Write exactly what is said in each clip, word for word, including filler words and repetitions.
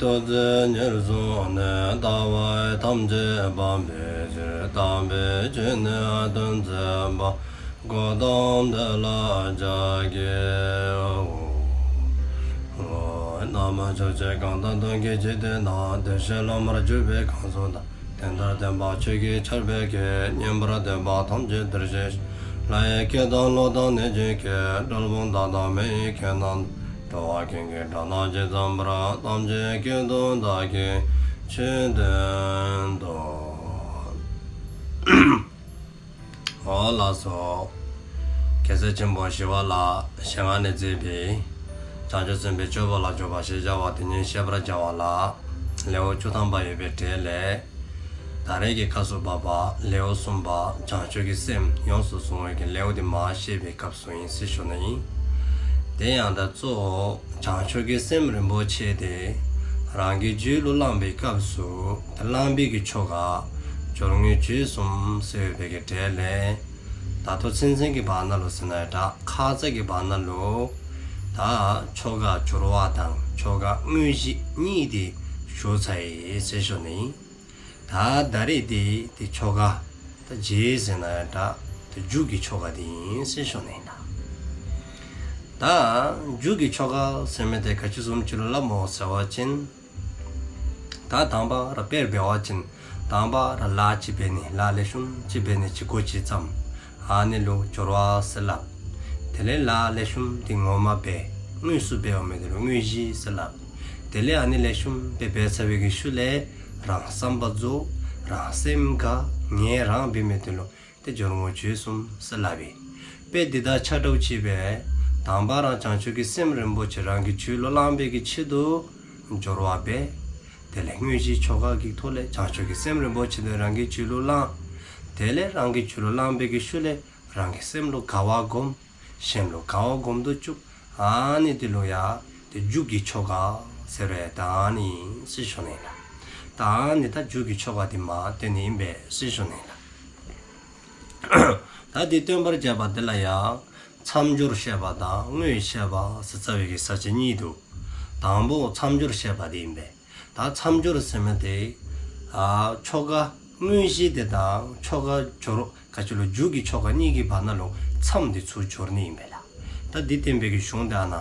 ཐུགས་བརྩེ་ཉེར་བཟུང་ནས། ལྟ་བ་ཐམས་ཅད་སྤང་བའི་ཕྱིར། དམ་པའི་ཆོས་ནི་སྟོན་མཛད་པ། གཽ་ཏམ་དེ་ལ་ཕྱག་འཚལ་ལོ། ན་མོ། ཕྱོགས་བཅུའི་གང་དག་སྟོང་གི་འཇིག་རྟེན་ན། བདེ་གཤེགས་སློབ་མར་གྱུར་པའི་གང་ཟག་དང་། དེ་ལྟར་བསྟན་པ་ཆོས་ཀྱི་ཆར་འབེབས་ཀྱིས། ཉན་པར་འདོད་པ་ཐམས་ཅད་འདིར་གཤེགས་ཤིག། ལྷ་ཡི་སྐད་དང་ཀླུ་དང་གནོད་སྦྱིན་སྐད། གྲུལ་བུམ་དག་དང་མི་ཡི་སྐད་རྣམས་དང་། འགྲོ་བ་ཀུན་གྱི་སྒྲ་སྐད་ཇི་ཙམ་པར། ཐམས་ཅད་སྐད་དུ་བདག་གིས་ཆོས་བསྟན་ཏོ། འོ་ལགས་སོ། རྒྱལ་སྲས་ཆེན་པོ་ཞི་བ་ལྷའི་ཞལ་སྔ་ནས་མཛད་པའི་བྱང་ཆུབ་སེམས་དཔའི་སྤྱོད་པ་ལ་འཇུག་པ་ཞེས་བྱ་བ་དེ་ཉིད་བཤད་པར་བྱ་བ་ལ་ལེའུ་བཅུ་ཐམ་པ་ཡོད་པའི་གྲས་ལས། ད་རེས་ཀྱི་སྐབས་སུ་བབ་པ་ལེའུ་གསུམ་པ་བྱང་ཆུབ་ཀྱི་སེམས་ཡོངས་སུ་བཟུང་བའི་གི་ལེའུ་དེ་མར་བཤད་པའི་སྐབས་སུ་ཨིན་ཟེར་ཞུ་ནི་ཨིན། དེ་ཡང་ད་གཙོ་བོ་བྱང་ཆུབ་ཀྱི་སེམས་རིན་པོ་ཆེ་དེ་རང་གི་རྒྱུད་ལུ་བླང་པའི་སྐབས་སུ་ད་བླང་པའི་གི་ཆོ་ག་སྦྱོར་དངོས་རྗེས་གསུམ་ཟེར་བའི་གི་གྲས་ལས། ད་ལྟོ་ཚུན་ཚོད་ཀྱི་བར་ན་ལུ་ཟེར་ན་ཡང་འདྲ། ཁ་ཙ་གི་བར་ན་ལུ་ད་ཆོ་ག་སྦྱོར་བ་དང་ཆོ་ག་དངོས་གཞི་གཉིས་དེ་ཞུ་ཚར་ཡི་ཟེར་ཞུ་ནི་ཨིན། ད་ད་རེས་དེ་དེ་ཆོ་ག་ད་རྗེས་ཟེར་ན་ཡང་འདྲ། ད་མཇུག་གི་ཆོ་ག་དེ་ཨིན་ཟེར་ཞུ་ནི་ཨིན་ལགས། ད་མཇུག་གི་ཆོ་ག་ཟེར་མི་དེ་ག་ཅི་བཟུམ་ཅིག་ལུ་སླབ་སྨོ་ཟེར་བ་ཅིན། ད་དང་པ་ར་དཔེར་འབད་བ་ཅིན། དང་པ་ར་ལཱ་ཅིག་འབད་ནི། ལཱ་ལེགས་ཤོམ་ཅིག་འབད་ནི་ཅིག་འགོ་ཅིག་བརྩམ། ཨ་ནི་ལུ་སྦྱོར་བ་ཟེར་སླབ། དེ་ལས་ལཱ་ལེགས་ཤོམ་དེ་ངོ་མ་འབད་དངོས་སུ་འབད་འོང་མི་དེ་ལུ་དངོས་གཞི་ཟེར་སླབ། དེ་ལས་ཨ་ནི་ལེགས་ཤོམ་སྦེ་འབད་ཚར་བའི་གི་ཤུལ་ལས་རང་བསམ་པ་རྫོགས། རང་སེམས་དགའ། ངལ་རངས་འབད་མི་དེ་ལུ་དེ་སྦྱོར་དངོས་རྗེས་གསུམ་ཟེར་སླབ་ཨིན། དཔེ་འདི་དང་ཆ་འདྲཝ་ཅིག་སྦེ་དང་པ་ར་བྱང་ཆུབ་ཀྱི་སེམས་རིན་པོ་ཆེ་རང་གི་རྒྱུད་ལུ་བླང་པའི་གི་ཆེད་དུ་སྦྱོར་བ་འབད། དེ་ལས་དངོས་གཞིའི་ཆོ་ག་གི་ཐོག་ལས་བྱང་ཆུབ་ཀྱི་སེམས་རིན་པོ་ཆེ་དེ་རང་གི་རྒྱུད་ལུ་བླང་། དེ་ལས་རང་གི་རྒྱུད་ལུ་བླང་པའི་གི་ཤུལ་ལས་རང་གི་སེམས་ལུ་དགའ་བ་སྒོམ། གཞན་ལུ་དགའ་བ་སྒོམ་དུ་བཅུག། ཨ་ནི་དེ་ལུ་ཡང་དེ་མཇུག་གི་ཆོ་ག་ཟེར་བའི་ད་ཨ་ནི་ཨིན་ཟེར་ཞུ་ནི་ལགས། ད་ཨ་ནི་ད་མཇུག་གི་ཆོ་ག་དེ་མར་སྟོན་ནི་ཨིན་པས་ཟེར་ཞུ་ནི་ལགས། ད་དེ་སྟོན་པར་བྱ་བ་དེ་ལ་ཡང་མཚམས་སྦྱོར་བཤད་པ་དང་དངོས་བཤད་པ་ཟེར་རྩ་བའི་གི་ས་བཅད་གཉིས་འདུག། དང་པོ་མཚམས་སྦྱོར་བཤད་པ་དེ་ཨིན་པས། ད་མཚམས་སྦྱོར་ཟེར་མི་དེ་ཨ་ཆོ་ག་དངོས་གཞི་དེ་དང་ཆོ་ག་སྦྱོར་ག་ཅི་ལོ་མཇུག་གི་ཆོ་ག་གཉིས་ཀྱི་བར་ན་ལུ་མཚམས་དེ་ཚུར་སྦྱོར་ནི་ཨིན་པས་ལགས། ད་འདི་བསྟན་པའི་གི་གཞུང་དེ་ཨ་ན།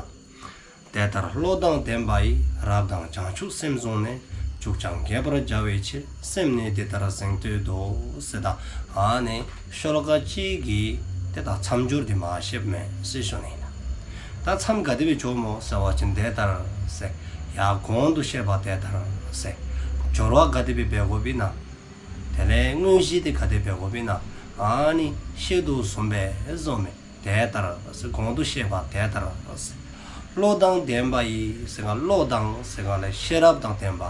དེ་ལྟར་བློ་དང་ལྡན་པ་ཡིས། རབ་དང་བྱང་ཆུབ་སེམས་བཟུང་ནས། མཇུག་ཀྱང་རྒྱས་པར་བྱ་བའི་ཕྱིར། སེམས་ནི་འདི་ལྟར་གཟེངས་བསྟོད་དོ། ཟེར་ད་ཨ་ནི་ཤོ་ལོ་ཀ་གཅིག་གི་དེ་ད་མཚམས་སྦྱོར་དེ་མར་བཤདཔ་མས་ཟེར་ཞུ་ནི་ཨིན་ལགས། ད་མཚམས་ག་དེ་སྦེ་སྦྱོརཝ་སྨོ་ཟེར་བ་ཅིན་དེ་ལྟར་ཟེར་ཡར་གོང་དུ་བཤད་པ་དེ་ལྟར་ཟེར། སྦྱོར་བ་ག་དེ་སྦེ་འབད་དགོཔ་ཨིན་ན། དེ་ལས་དངོས་གཞི་དེ་ག་དེ་སྦེ་འབད་དགོཔ་ཨིན་ན། ཨ་ནི་བཤད་དོ་བཟུམ་སྦེ་གསུངསམ་མས། དེ་ལྟར་ཟེར་གོང་དུ་བཤད་པ་དེ་ལྟར་ཟེར། བློ་དང་ལྡན་པ་ཡིས་ཟེར་ག་བློ་དང་ཟེར་ག་ལས་ཤེས་རབ་དང་ལྡན་པ།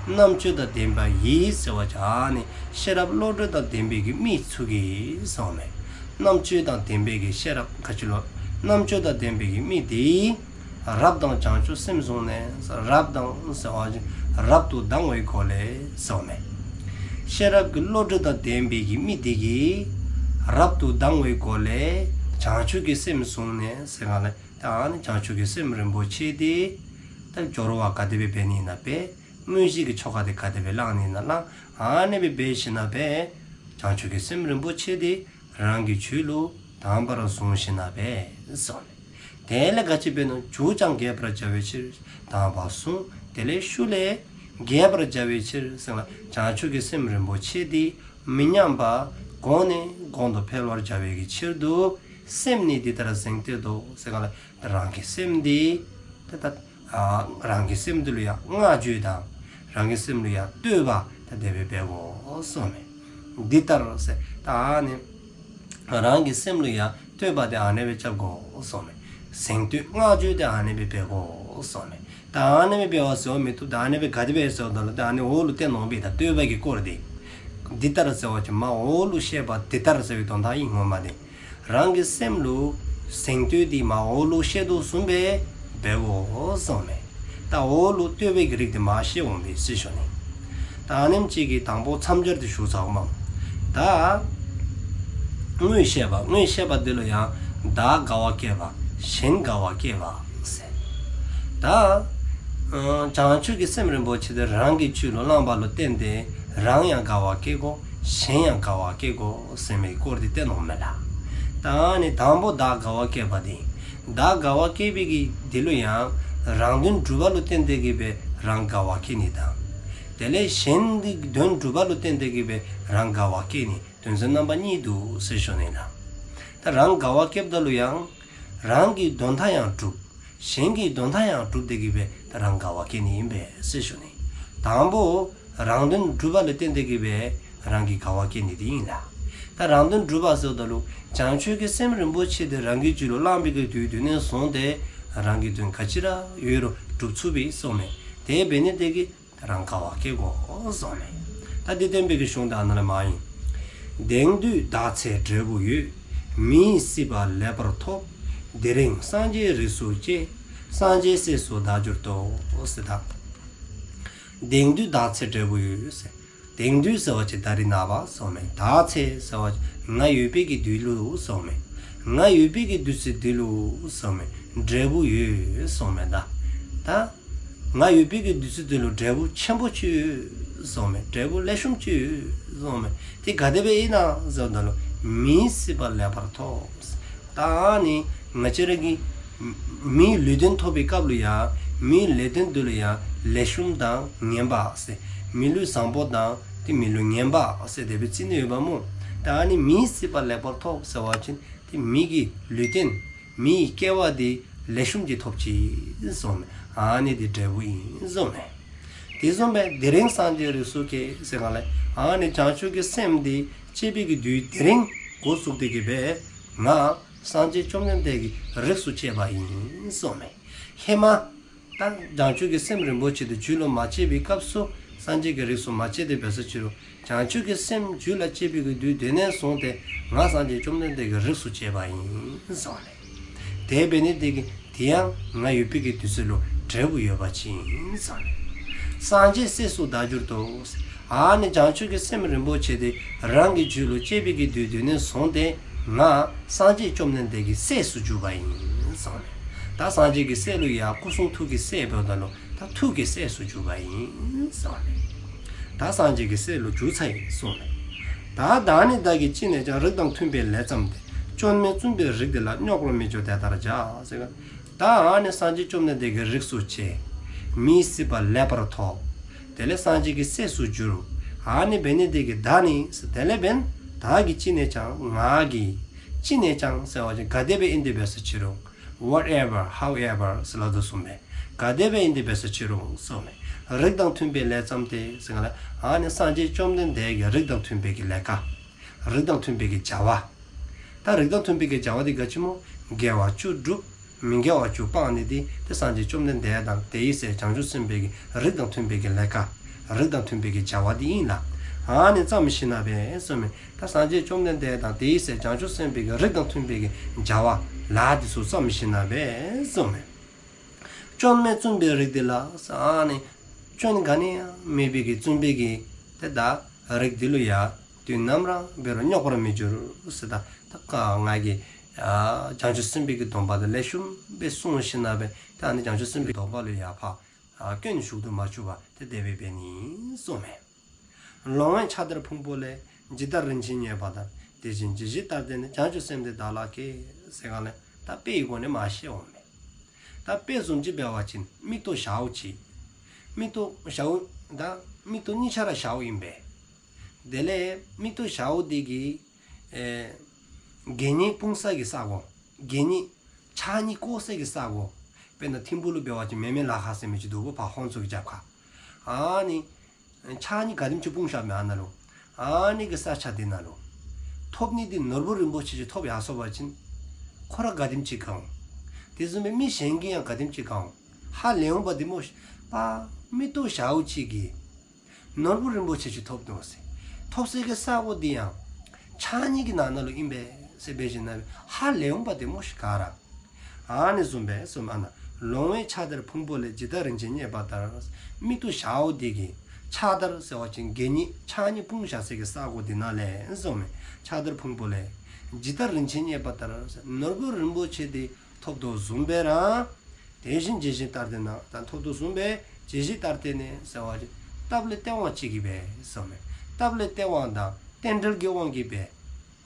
རྣམ་དཔྱོད་དང་ལྡན་པ་ཡིས་ཟེར་བ་ཅིན་ཨ་ནི་ཤེས་རབ་བློ་གྲོས་དང་ལྡན་པའི་གི་མི་ཚུ་གིས་གསུངསམ་མས། རྣམ་དཔྱོད་དང་ལྡན་པའི་གི་ཤེས་རབ་ག་ཅི་ལོ། རྣམ་དཔྱོད་དང་ལྡན་པའི་གི་མི་དེ་རབ་དང་བྱང་ཆུབ་སེམས་བཟུང་ནས། རབ་དང་ཟེར་བ་ཅིན་རབ་ཏུ་དང་བའི་སྒོ་ལས་གསུངསམ་མས། ཤེས་རབ་ཀྱི་བློ་གྲོས་དང་ལྡན་པའི་གི་མི་དེ་གིས་རབ་ཏུ་དང་བའི་སྒོ་ལས་བྱང་ཆུབ་ཀྱི་སེམས་བཟུང་ནས་ཟེར་ག་ལས་ད་ཨ་ནི་བྱང་ཆུབ་ཀྱི་སེམས་རིན་པོ་ཆེ་དེ་ད་སྦྱོར་བ་ག་དེ་སྦེ་འབད་ནི་ཨིན་ན་འབད། དངོས་གཞི་གི་ཆོ་ག་དེ་ག་དེ་སྦེ་བླང་ནི་ཨིན་ན་བླང་། ཨ་ནི་སྦེ་འབད་ཞིནམ་ལས་བྱང་ཆུབ་ཀྱི་སེམས་རིན་པོ་ཆེ་དེ་རང་གི་རྒྱུད་ལུ་དང་པ་ར་བཟུང་ཞིནམ་ལས་གསུངསམ་མས། དེ་ལས་ག་ཅི་འབད་ནུག། མཇུག་ཀྱང་རྒྱས་པར་བྱ་བའི་ཕྱིར། དང་པ་གསུངས། དེ་ལས་ཤུལ་ལས་རྒྱས་པར་བྱ་བའི་ཕྱིར་ཟེར་ག་ལས་བྱང་ཆུབ་ཀྱི་སེམས་རིན་པོ་ཆེ་དེ་མི་ཉམས་པ་གོང་ནས་གོང་དུ་འཕེལ་བར་བྱ་བའི་གི་ཕྱིར་དུ། སེམས་ནི་འདི་ལྟར་གཟེངས་བསྟོད་དོ་ཟེར་ག་ལས་རང་གི་སེམས་དེ་ད་ད་ཨ་རང་གི་སེམས་དེ་ལུ་ཡང་བསྔགས་བརྗོད་དང་རང་གི་སེམས་ལུ་ཡང་བསྟོད་པ་ད་དེ་སྦེ་འབད་དགོ་གསུངསམ་མས། འདི་ལྟར་ཟེར་ད་ཨ་ནི་རང་གི་སེམས་ལུ་ཡང་བསྟོད་པ་དེ་ཨ་ནི་སྦེ་རྐྱབ་དགོ་གསུངསམ་མས། གཟེངས་བསྟོད་བསྔགས་བརྗོད་དེ་ཨ་ནི་སྦེ་འབད་དགོ་གསུངསམ་མས། ད་ཨ་ནི་སྦེ་འབད་བ་ཟེར་མི་བཏུབ། ད་ཨ་ནི་སྦེ་ག་དེ་སྦེ་ཟེརཝ་ད་ལུ་ད་ཨ་ནི་འོག་ལུ་བསྟན་འོང་པས། ད་བསྟོད་པ་གི་སྐོར་དེ། འདི་ལྟར་ཟེར་བ་ཅིན་མར་འོག་ལུ་བཤད་པ་འདི་ལྟར་ཟེར་བའི་དོན་དག་ཨིན་ངོ་མ་དེ། རང་གི་སེམས་ལུ་གཟེངས་བསྟོད་དེ་མར་འོག་ལུ་བཤད་དོ་བཟུམ་སྦེ་འབད་དགོ་གསུངསམ་མས། ད་འོག་ལུ་བསྟོད་པའི་གི་རིགས་དེ་མར་བཤད་འོང་པས་ཟེར་ཞུ་ནི། ད་ཨ་ནེམ་ཅིག་གིས་དང་པོ་མཚམས་སྦྱོར་དེ་ཞུ་ཚརཝ་མས། ད་དངོས་བཤད་པ། དངོས་བཤད་པ་འདི་ལུ་ཡང་བདག་དགའ་བ་བསྐྱེད་པ། གཞན་དགའ་བ་བསྐྱེད་པ་ཟེར། ད་ ཨ་བྱང་ཆུབ་ཀྱི་སེམས་རིན་པོ་ཆེ་དེ་རང་གི་རྒྱུད་ལུ་བླངས་པ་ལུ་བརྟེན་ཏེ་རང་ཡང་དགའ་བ་སྐྱེ་དགོ། གཞན་ཡང་དགའ་བ་སྐྱེ་དགོ་ཟེར་མི་སྐོར་དེ་བསྟན་ནུག་མེན་ན་ལགས། ད་ཨ་ནི་དང་པོ་བདག་དགའ་བ་སྐྱེ་བ་དེ། བདག་དགའ་བ་སྐྱེ་བའི་གི་དེ་ལུ་ཡང་རང་དོན་སྒྲུབ་པ་ལུ་བརྟེན་ཏེ་གི་སྦེ་རང་དགའ་བ་སྐྱེ་ནི་དང་། དེ་ལས་གཞན་གྱི་དོན་སྒྲུབ་པ་ལུ་བརྟེན་ཏེ་གི་སྦེ་རང་དགའ་བ་སྐྱེ་ནི་དོན་ཚན་རྣམ་པ་གཉིས་འདུག་ཟེར་ཞུ་ནི་ལགས། ད་རང་དགའ་བ་སྐྱེཝ་ད་ལུ་ཡང་རང་གི་དོན་དག་ཡང་སྒྲུབ། གཞན་གྱི་དོན་དག་ཡང་སྒྲུབ་སྟེ་གི་སྦེ་ད་རང་དགའ་བ་སྐྱེ་ནི་ཨིན་པས་ཟེར་ཞུ་ནི། དང་པོ་རང་དོན་སྒྲུབ་པ་ལུ་བརྟེན་ཏེ་གི་སྦེ་རང་གི་དགའ་བ་སྐྱེ་ནི་དེ་ཨིན་ལགས། ད་རང་དོན་སྒྲུབ་པ་ཟེརཝ་ད་ལུ་བྱང་ཆུབ་ཀྱི་སེམས་རིན་པོ་ཆེ་དེ་རང་གི་རྒྱུད་ལུ་བླངས་པའི་གི་དུས་དེ་ནས་བཟུང་སྟེ་རང་གི་དོན་ག་ཅི་ར་ཡོད་རུང་སྒྲུབ་ཚུགས་པས་ཟེརཝ་མས། དེ་འབད་ནི་དེ་གིས་རང་དགའ་བ་སྐྱེ་དགོ་ཟེརཝ་མས། ད་འདི་བསྟན་པའི་གི་གཞུང་དེ་ཨ་ནཱ་ལས་མར་ཨིན། དེང་དུས་བདག་ཚེ་འབྲས་བུ་ཡོད། མི་ཡི་སྲིད་པ་ལེགས་པར་ཐོབ། དེ་རིང་སངས་རྒྱས་རིགས་སུ་སྐྱེས། སངས་རྒྱས་སྲས་སུ་བདག་གྱུར་ཏོ། ཟེར་ད། དེང་དུས་བདག་ཚེ་འབྲས་བུ་ཡོད་ཟེར། དེང་དུས་ཟེར་བ་ཅིན་ད་རིས་ནངས་པ་ཟེརཝ་མས། བདག་ཚེ་ཟེར་བ་ཅིན་ང་ཡོད་པའི་གི་དུས་ལུ་ཟེརཝ་མས། ང་ཡོད་པའི་གི་དུས་ཚོད་དེ་ལུ་ཟེརཝ་མས། འབྲས་བུ་ཡོད་ཟེརཝ་མས་ད། ད་ང་ཡོད་པའི་གི་དུས་ཚོད་དེ་ལུ་འབྲས་བུ་ཆེན་པོ་ཅིག་ཡོད་ཟེརཝ་མས། འབྲས་བུ་ལེགས་ཤོམ་ཅིག་ཡོད་ཟེརཝ་མས། དེ་ག་དེ་སྦེ་ཨིན་ན་ཟེརཝ་ད་ལུ་མི་ཡི་སྲིད་པ་ལེགས་པར་ཐོབ། ད་ཨ་ནི་ང་བཅས་ར་གི་མིའི་ལུས་རྟེན་ཐོབ་པའི་སྐབས་ལུ་ཡང་མིའི་ལུས་རྟེན་དེ་ལུ་ཡང་ལེགས་ཤོམ་དང་ངན་པ་ཟེར། མི་ལུས་བཟང་པོ་དང་དེ་མི་ལུས་ངན་པ་ཟེར་དེ་སྦེ་རྩི་ནི་ཡོདཔ་སྨོ། ད་ཨ་ནི་མི་ཡི་སྲིད་པ་ལེགས་པར་ཐོབ་ཟེར་བ་ཅིན་དེ་མི་གི་ལུས་རྟེན་མི་ཡི་སྐྱེ་བ་དེ་ལེགས་ཤོམ་ཅིག་ཐོབ་ཅི་ཟེརཝ་མས། ཨ་ནི་དེ་འབྲས་བུ་ཨིན་ཟེརཝ་མས། དེ་བཟུམ་སྦེ་དེ་རིང་སངས་རྒྱས་རིགས་སུ་སྐྱེས་ཟེར་ག་ལས་ཨ་ནི་བྱང་ཆུབ་ཀྱི་སེམས་དེ་སྐྱེས་པའི་གི་དུས་དེ་རིང་འགོ་བཙུགས་ཏེ་གི་སྦེ་ང་སངས་རྒྱས་བཅོམ་ལྡན་འདས་ཀྱི་རིགས་སུ་སྐྱེས་པ་ཨིན་ཟེརཝ་མས། ཧེ་མ་ད་བྱང་ཆུབ་ཀྱི་སེམས་རིན་པོ་ཆེ་དེ་རྒྱུད་ལུ་མ་སྐྱེས་པའི་སྐབས་སུ་སངས་རྒྱས་ཀྱི་རིགས་སུ་མ་སྐྱེས་ཏེ་འབད་སོ་ཅི་རུང་བྱང་ཆུབ་ཀྱི་སེམས་རྒྱུད་ལ་སྐྱེས་པའི་གི་དུས་དེ་ནས་བཟུང་སྟེ་ང་སངས་རྒྱས་བཅོམ་ལྡན་འདས་ཀྱི་རིགས་སུ་སྐྱེས་པ་ཨིན་ཟེརཝ་མས། དེ་འབད་ནི་དེ་གིས་དེ་ཡང་ང་ཡོད་པའི་གི་དུས་ཚོད་ལུ་འབྲས་བུ་ཡོད་པ་ཅིག་ཨིན་ཟེརཝ་མས། སངས་རྒྱས་སྲས་སུ་བདག་གྱུར་ཏོ། ཨ་ནི་བྱང་ཆུབ་ཀྱི་སེམས་རིན་པོ་ཆེ་དེ་རང་གི་རྒྱུད་ལུ་སྐྱེས་པའི་གི་དུས་དེ་ནས་བཟུང་སྟེ་ང་སངས་རྒྱས་བཅོམ་ལྡན་འདས་ཀྱི་སྲས་སུ་གྱུར་པ་ཨིན་ཟེརཝ་མས། ད་སངས་རྒྱས་ཀྱི་སྲས་ལུ་ཡང་སྐུ་གསུང་ཐུགས་ཀྱི་སྲས་འབདཝ་ད་ལུ་ད་ཐུགས་ཀྱི་སྲས་སུ་གྱུར་པ་ཨིན་ཟེརཝ་མས། ད་སངས་རྒྱས་ཀྱི་སྲས་ལུ་གྱུར་ཚར་ཡི་ཟེརཝ་མས། ད་བདག་ནི་བདག་གིས་ཅི་ནས་ཀྱང་། རིགས་དང་མཐུན་པའི་ལས་བརྩམས་ཏེ། སྐྱོན་མེད་བཙུན་པའི་རིགས་འདི་ལ། རྙོག་པར་མི་འགྱུར་དེ་ལྟར་བྱ། ཟེར་ག་ད་ཨ་ནི་སངས་རྒྱས་བཅོམ་ལྡན་འདས་ཀྱི་རིགས་སུ་སྐྱེས། མི་ཡི་སྲིད་པ་ལེགས་པར་ཐོབ། དེ་ལས་སངས་རྒྱས་ཀྱི་སྲས་སུ་གྱུར། ཨ་ནི་འབད་ནི་དེ་གིས་བདག་ནི་དེ་ལས་འབདན་བདག་གིས་ཅི་ནས་ཀྱང་ང་གིས་ཅི་ནས་ཀྱང་ཟེར་བ་ཅིན་ག་དེ་སྦེ་ཨིན་ཏེ་འབད་སོ་ཅི་རུང་། whatever, however ཟེར་སླབ་དོ་བཟུམ་སྦེ་ག་དེ་སྦེ་ཨིན་ཏེ་འབད་སོ་ཅི་རུང་ཟེརཝ་མས། རིགས་དང་མཐུན་པའི་ལས་བརྩམས་ཏེ་ཟེར་ག་ལས་ཨ་ནི་སངས་རྒྱས་བཅོམ་ལྡན་འདས་ཀྱི་རིགས་དང་མཐུན་པའི་གི་ལས་ཀ། རིགས་དང་མཐུན་པའི་གི་བྱ་བ། ད་རིགས་དང་མཐུན་པའི་གི་བྱ་བ་དེ་ག་ཅི་སྨོ། དགེ་བ་བཅུ་སྒྲུབ། མི་དགེ་བ་བཅུ་སྤང་ནི་དེ་དེ་སངས་རྒྱས་བཅོམ་ལྡན་འདས་དང་དེའི་སྲས་བྱང་ཆུབ་སེམས་དཔའི་གི་རིགས་དང་མཐུན་པའི་གི་ལས་ཀ། རིགས་དང་མཐུན་པའི་གི་བྱ་བ་དེ་ཨིན་ལགས། ཨ་ནི་བརྩམས་ཞིནམ་ལས་ཟེརཝ་མས། ད་སངས་རྒྱས་བཅོམ་ལྡན་འདས་དང་དེའི་སྲས་བྱང་ཆུབ་སེམས་དཔའི་གི་རིགས་དང་མཐུན་པའི་གི་བྱ་བ་ལཱ་དེ་ཚུ་བརྩམས་ཞིནམ་ལས་ཟེརཝ་མས། སྐྱོན་མེད་བཙུན་པའི་རིགས་འདི་ལ། ཨ་ནི་སྐྱོན་ག་ནི་ཡང་མེད་པའི་གི་བཙུན་པའི་གི་དེ་ད་རིགས་འདི་ལུ་ཡང་དུས་ནམ་ར་འབད་རུང་རྙོག་པར་མི་འགྱུར་ཟེར། ད་ད་ང་གིས་ཨ་བྱང་ཆུབ་སེམས་དཔའི་གི་སྡོམ་པ་དེ་ལེགས་ཤོམ་སྦེ་བསྲུང་ཞིནམ་ལས་ད་ཨ་ནི་བྱང་ཆུབ་སེམས་དཔའི་སྡོམ་པ་ལུ་ཡང་ཕར་ཨ་སྐྱོན་ཞུགས་དུ་མ་བཅུག་པར་དེ་དེ་སྦེ་འབད་ནི་ཟེརཝ་མས། ལོང་བས་ཕྱག་དར་ཕུང་པོ་ལས། ཇི་ལྟར་རིན་ཆེན་རྙེད་པ་ལྟར། དེ་བཞིན་ཇི་ཞིག་ལྟར་བརྟེན་ནས། བྱང་ཆུབ་སེམས་དེ་བདག་ལ་སྐྱེས། ཟེར་ག་ལས་ད་དཔེ་ཡི་སྒོ་ནས་མར་བཤད་འོང་མས། ད་དཔེ་བཟུམ་ཅིག་འབད་བ་ཅིན་མིག་ཏོ་ཞརཝ་ཅིག། མིག་ཏོ་ཞརཝ་ད་མིག་ཏོ་གཉིས་ཆ་ར་ཞརཝ་ཨིན་པས། དེ་ལས་མིག་ཏོ་ཞརཝ་དེ་གིས་ཨེ་གད་སྙིགས་སྤུང་ས་གི་ས་གོ། གད་སྙིགས་ཕྱགས་སྙིགས་བཀོ་ས་གི་ས་གོ། དཔེར་ན་ཐིམ་ཕུག་ལུ་འབད་བ་ཅིན་མེ་མེ་ལ་ཁ་ཟེར་མི་ཅིག་འདུག་པ། ཕར་ཧོང་ཚོ་གི་རྒྱབ་ཁར། ཨ་ནི་ཕྱགས་སྙིགས་ག་དེམ་ཅིག་སྤུངས་བཞགཔ་མས་ཨ་ནཱ་ལུ། ཨ་ནི་གི་ས་ཆ་དེ་ནང་ལུ་ཐོབ་ནི་དེ་ནོར་བུ་རིན་པོ་ཆེ་ཅིག་ཐོབ་ཡར་སོང་པ་ཅིན་ཁོ་ར་ག་དེམ་ཅིག་དགའ་འོང་། དེ་བཟུམ་སྦེ་མི་གཞན་གྱིས་ཡང་ག་དེམ་ཅིག་དགའ་འོང་། ཧ་ལས་འོང་པ་དེ་སྨོ་ཤིག། པ་མིག་ཏོ་ཞརཝ་ཅིག་གིས་ནོར་བུ་རིན་པོ་ཆེ་ཅིག་ཐོབ་འདུག་ཟེར། ཐོབ་སའི་གི་ས་གོ་དེ་ཡང་ཕྱགས་སྙིགས་ཀྱི་ནང་ན་ལུ་ཨིན་པས་ཟེར་འབད་ཞིནམ་ལས་ཧ་ལས་འོང་པ་དེ་སྨོ་ཤིག་ག་ར། ཨ་ནི་བཟུམ་སྦེ་ཟེརཝ་མས་ཨ་ནཱ། ལོང་བས་ཕྱག་དར་ཕུང་པོ་ལས། ཇི་ལྟར་རིན་ཆེན་རྙེད་པ་ལྟར། མིག་ཏོ་ཞརཝ་དེ་གིས་ཕྱག་དར་ཟེར་བ་ཅིན་གད་སྙིགས་ཕྱགས་སྙིགས་སྤུངས་བཞག་སའི་གི་ས་གོ་དེ་ནང་ལས་ཟེརཝ་མས། ཕྱག་དར་ཕུང་པོ་ལས། ཇི་ལྟར་རིན་ཆེན་རྙེད་པ་ལྟར། ནོར་བུ་རིན་པོ་ཆེ་དེ་ཐོབ་དོ་བཟུམ་སྦེ་ར་ དེ་བཞིན་ཇི་ལྟར་སྟེང་ན་ད་ཐོབ་ཏུ་གསུངས་པས། ཇི་ལྟར་སྟེང་ན་ཟེར་བ་ཅིན་སྟབས་ལེགས་སྟེས་དབང་ཅིག་གིས་སྦེ་ཟེར་མས། སྟབས་ལེགས་སྟེས་དབང་དང་རྟེན་འབྲེལ་གྱི་དབང་གིས་སྦེ།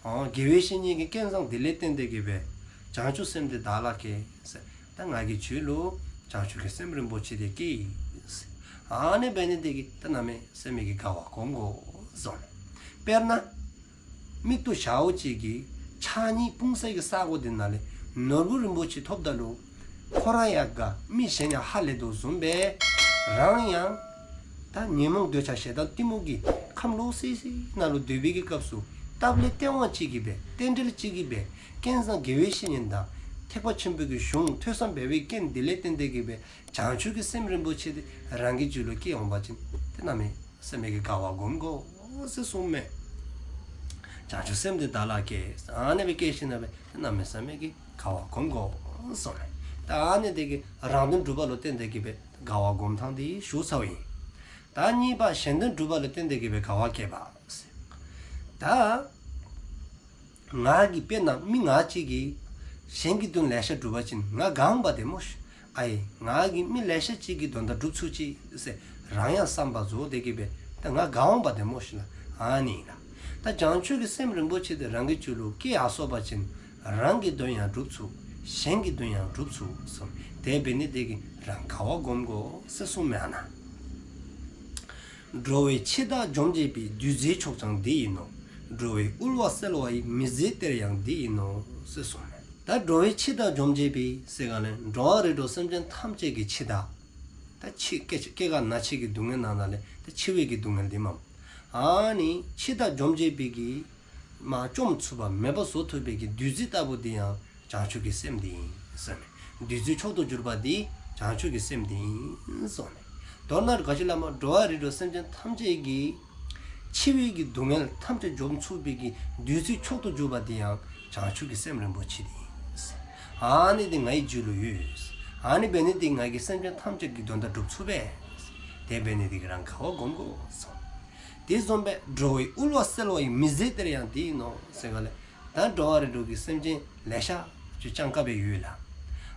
ཨོ་དགེ་བའི་བཤེས་གཉེན་གྱི་སྐལ་བཟང་དེ་ལས་བརྟེན་ཏེ་གིས་སྦེ། བྱང་ཆུབ་སེམས་དེ་བདག་ལ་སྐྱེས། ད་ང་གི་རྒྱུད་ལུ་བྱང་ཆུབ་ཀྱི་སེམས་རིན་པོ་ཆེ་དེ་སྐྱེས། ཨ་ནི་འབད་ནི་དེ་གིས་ད་གནམ་མེད་ས་མེད་ཀྱི་དགའ་བ་སྒོམ་དགོ་ཟེར་མས། དཔེར་ན། མིག་ཏོ་ཞརཝ་ཅིག་གིས་ཕྱགས་སྙིགས་སྤུངས་ས་གི་ས་གོ་དེ་ནང་ལས་ནོར་བུ་རིན་པོ་ཆེ་ཐོབ་ད་ལུ། ཁོ་ར་ཡང་དགའ། མི་གཞན་ཡང་ཧ་ལས་དོ་བཟུམ་སྦེ། རང་ཡང་ད་ཉོན་མོངས་འདོད་ཆགས་ཞེ་སྡང་གཏི་མུག་གི་ཁམས་ལོག་སི་སི་ནང་ལུ་སྡོད་པའི་གི་སྐབས་སུ། སྟབས་ལེགས་སྟེས་དབང་ཅིག་གིས་སྦེ། རྟེན་འབྲེལ་ཅིག་གིས་སྦེ། སྐལ་བཟང་དགེ་བའི་བཤེས་གཉེན་དང་ཐེག་པ་ཆེན་པོའི་གི་གཞུང་ཐོས་བསམ་འབད་བའི་རྐྱེན་དེ་ལས་བརྟེན་ཏེ་གིས་སྦེ། བྱང་ཆུབ་ཀྱི་སེམས་རིན་པོ་ཆེ་དེ་རང་གི་རྒྱུད་ལུ་སྐྱེ་འོང་པ་ཅིན། ཏེ་གནམ་མེད་ས་མེད་ཀྱི་དགའ་བ་སྒོམ་དགོ་ཟེར་གསུངས་མས། བྱང་ཆུབ་སེམས་དེ་བདག་ལ་སྐྱེས། ཨ་ནི་སྦེ་སྐྱེས་ཞིནམ་ལས་ཏེ་གནམ་མེད་ས་མེད་ཀྱི་དགའ་བ་སྒོམ་དགོ་གསུངས་མས། ད་ཨ་ནི་དེ་གིས་རང་དོན་སྒྲུབ་པ་ལུ་བརྟེན་ཏེ་གིས་སྦེ་དགའ་བ་སྒོམ་ཐངས་དེ་ཞུ་ཚརཝ་ཨིན། ད་གཉིས་པ་གཞན་དོན་སྒྲུབ་པ་ལུ་བརྟེན་ཏེ་གིས་སྦེ་དགའ་བ་སྐྱེ་བ་ཟེར། ད་ང་གིས་དཔེར་ན་མི་ང་གཅིག་གིས་གཞན་གྱི་དོན་ལེ་ཤ་སྒྲུབ་པ་ཅིན་ང་དགའ་འོང་པ་དེ་སྨོ་ཤིག། ཨའི་ང་གིས་མི་ལེ་ཤ་ཅིག་གི་དོན་དག་སྒྲུབ་ཚུགས་ཅི་ཟེར་རང་ཡང་བསམ་པ་རྫོགས་ཏེ་གིས་སྦེ་ད་ང་དགའ་འོང་པ་དེ་སྨོ་ཤིག་ལགས། ཨ་ནི་ཨིན་ལགས། ད་བྱང་ཆུབ་ཀྱི་སེམས་རིན་པོ་ཆེ་དེ་རང་གི་རྒྱུད་ལུ་སྐྱེ་ཡར་སོ་པ་ཅིན་རང་གི་དོན་ཡང་སྒྲུབ་ཚུགས། གཞན་གྱི་དོན་ཡང་སྒྲུབ་ཚུགས་གསུངས། དེ་འབད་ནི་དེ་གིས་རང་དགའ་བ་སྒོམ་དགོ་ཟེར་གསུངས་མས་ཨ་ནཱ། འགྲོ་བའི་འཆི་བདག་འཇོམས་བྱེད་པའི། བདུད་རྩིའི་མཆོག་ཀྱང་འདི་ཡིན་ནོ། འགྲོ་བའི་དབུལ་བ་སེལ་བ་ཡི། མི་བཟད་གཏེར་ཡང་འདི་ཡིན་ནོ་ཟེར་གསུངས་མས། ད་འགྲོ་བའི་འཆི་བདག་འཇོམས་བྱེད་པའི་ཟེར་ག་ལས་འགྲོ་བ་རིགས་དྲུག་སེམས་ཅན་ཐམས་ཅད་ཀྱི་འཆི་བདག། ད་འཆི་སྐྱེ་སྐྱེ་རྒ་ན་འཆི་གི་སྡུག་བསྔལ་ནང་ན་ལས་ད་འཆི་བའི་གི་སྡུག་བསྔལ་འདི་མས། ཨ་ནི་འཆི་བདག་འཇོམས་བྱེད་པའི་གི་མ་བཅོམ་ཚུགས་པ་མེདཔ་བཟོ་ཐུབ་པའི་གི་བདུད་རྩི་ལྟ་བུ་འདི་ཡང་བྱང་ཆུབ་ཀྱི་སེམས་འདི་ཨིན་ཟེར་མས། བདུད་རྩིའི་མཆོག་ཏུ་གྱུར་པ་འདི་བྱང་ཆུབ་ཀྱི་སེམས་འདི་ཨིན་ཟེར་མས། མདོར་ན་ག་ཅི་སླབ་མས། འགྲོ་བ་རིགས་དྲུག་སེམས་ཅན་ཐམས་ཅད་ཀྱི་འཆི་བའི་གི་སྡུག་བསྔལ་ཐམས་ཅད་འཇོམས་ཚུགས་པའི་གི་བདུད་རྩིའི་མཆོག་ཏུ་གྱུར་པ་འདི་ཡང་བྱང་ཆུབ་ཀྱི་སེམས་རིན་པོ་ཆེ་འདི་ཨིན་ཟེར། ཨ་ནི་འདི་ངའི་རྒྱུད་ལུ་ཡོད། ཨ་ནི་འབད་ནི་འདི་ང་གིས་སེམས་ཅན་ཐམས་ཅད་ཀྱི་དོན་དག་སྒྲུབ་ཚུགས་པས། དེ་འབད་ནི་འདི་གིས་རང་དགའ་བ་སྒོམ་དགོ་གསུངས། དེ་བཟུམ་སྦེ་འགྲོ་བའི་དབུལ་བ་སེལ་བ་ཡི། མི་བཟད་གཏེར་ཡང་འདི་ཡིན་ནོ་ཟེར་ག་ལས། ད་འགྲོ་བ་རིགས་དྲུག་གི་སེམས་ཅན་ལེ་ཤ་ཅིག་སྤྱང་ཀ་སྦེ་ཡོད་ལགས།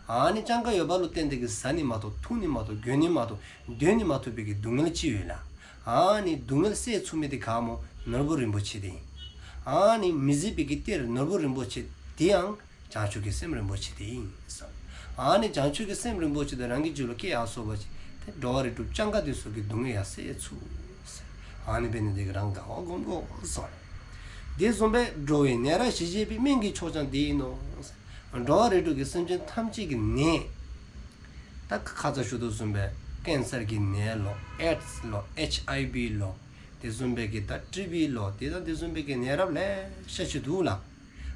ཨ་ནི་སྤྱང་ཀ་ཡོད་པ་ལུ་བརྟེན་ཏེ་གིས་བཟའ་ནི་མ་གཏོགས་འཐུང་ནི་མ་གཏོགས་གྱོན་ནི་མ་གཏོགས་སྡོད་ནི་མ་ཐུབ་པའི་གི་སྡུག་བསྔལ་ཅིག་ཡོད་ལགས། ཨ་ནི་སྡུག་བསྔལ་སེལ་ཚུགས་མི་འདི་ག་སྨོ། ནོར་བུ་རིན་པོ་ཆེ་འདི་ཨིན། ཨ་ནི་མི་བཟད་པའི་གི་གཏེར་ནོར་བུ་རིན་པོ་ཆེ་འདི་ཡང་བྱང་ཆུབ་ཀྱི་སེམས་རིན་པོ་ཆེ་འདི་ཨིན་ཟེར། ཨ་ནི་བྱང་ཆུབ་ཀྱི་སེམས་རིན་པོ་ཆེ་འདི་རང་གི་རྒྱུད་ལུ་སྐྱེ་ཡར་སོ་པ་ཅིན་ཏེ་འགྲོ་བ་རིགས་དྲུག་སྤྱང་ཀ་འདི་ཚུ་གི་སྡུག་བསྔལ་ཡང་སེལ་ཚུགས་ཟེར། ཨ་ནི་འབད་ནི་འདི་གིས་རང་དགའ་བ་སྒོམ་དགོ་གསུངས། དེ་བཟུམ་སྦེ་འགྲོ་བའི་ནད་རབ་ཞི་བྱེད་པའི། སྨན་གྱི་མཆོག་ཀྱང་འདི་ཡིན་ནོ། འགྲོ་བ་རིགས་དྲུག་གི་སེམས་ཅན་ཐམས་ཅད་ཀྱི་ནད། ད་ཁ་ཙ་ཞུ་དོ་བཟུམ་སྦེ་ཀེན་སར་གྱི་ནད་ལོ། ཨེཌསི་ལོ། ཨེཆ་ཨའི་བི་ལོ། དེ་བཟུམ་སྦེ་གི་ད་ཊི་བི་ལོ། དེ་དང་དེ་བཟུམ་སྦེ་གི་ནད་རབ་ལེ་ཤ་ཅིག་འདུག་ལགས།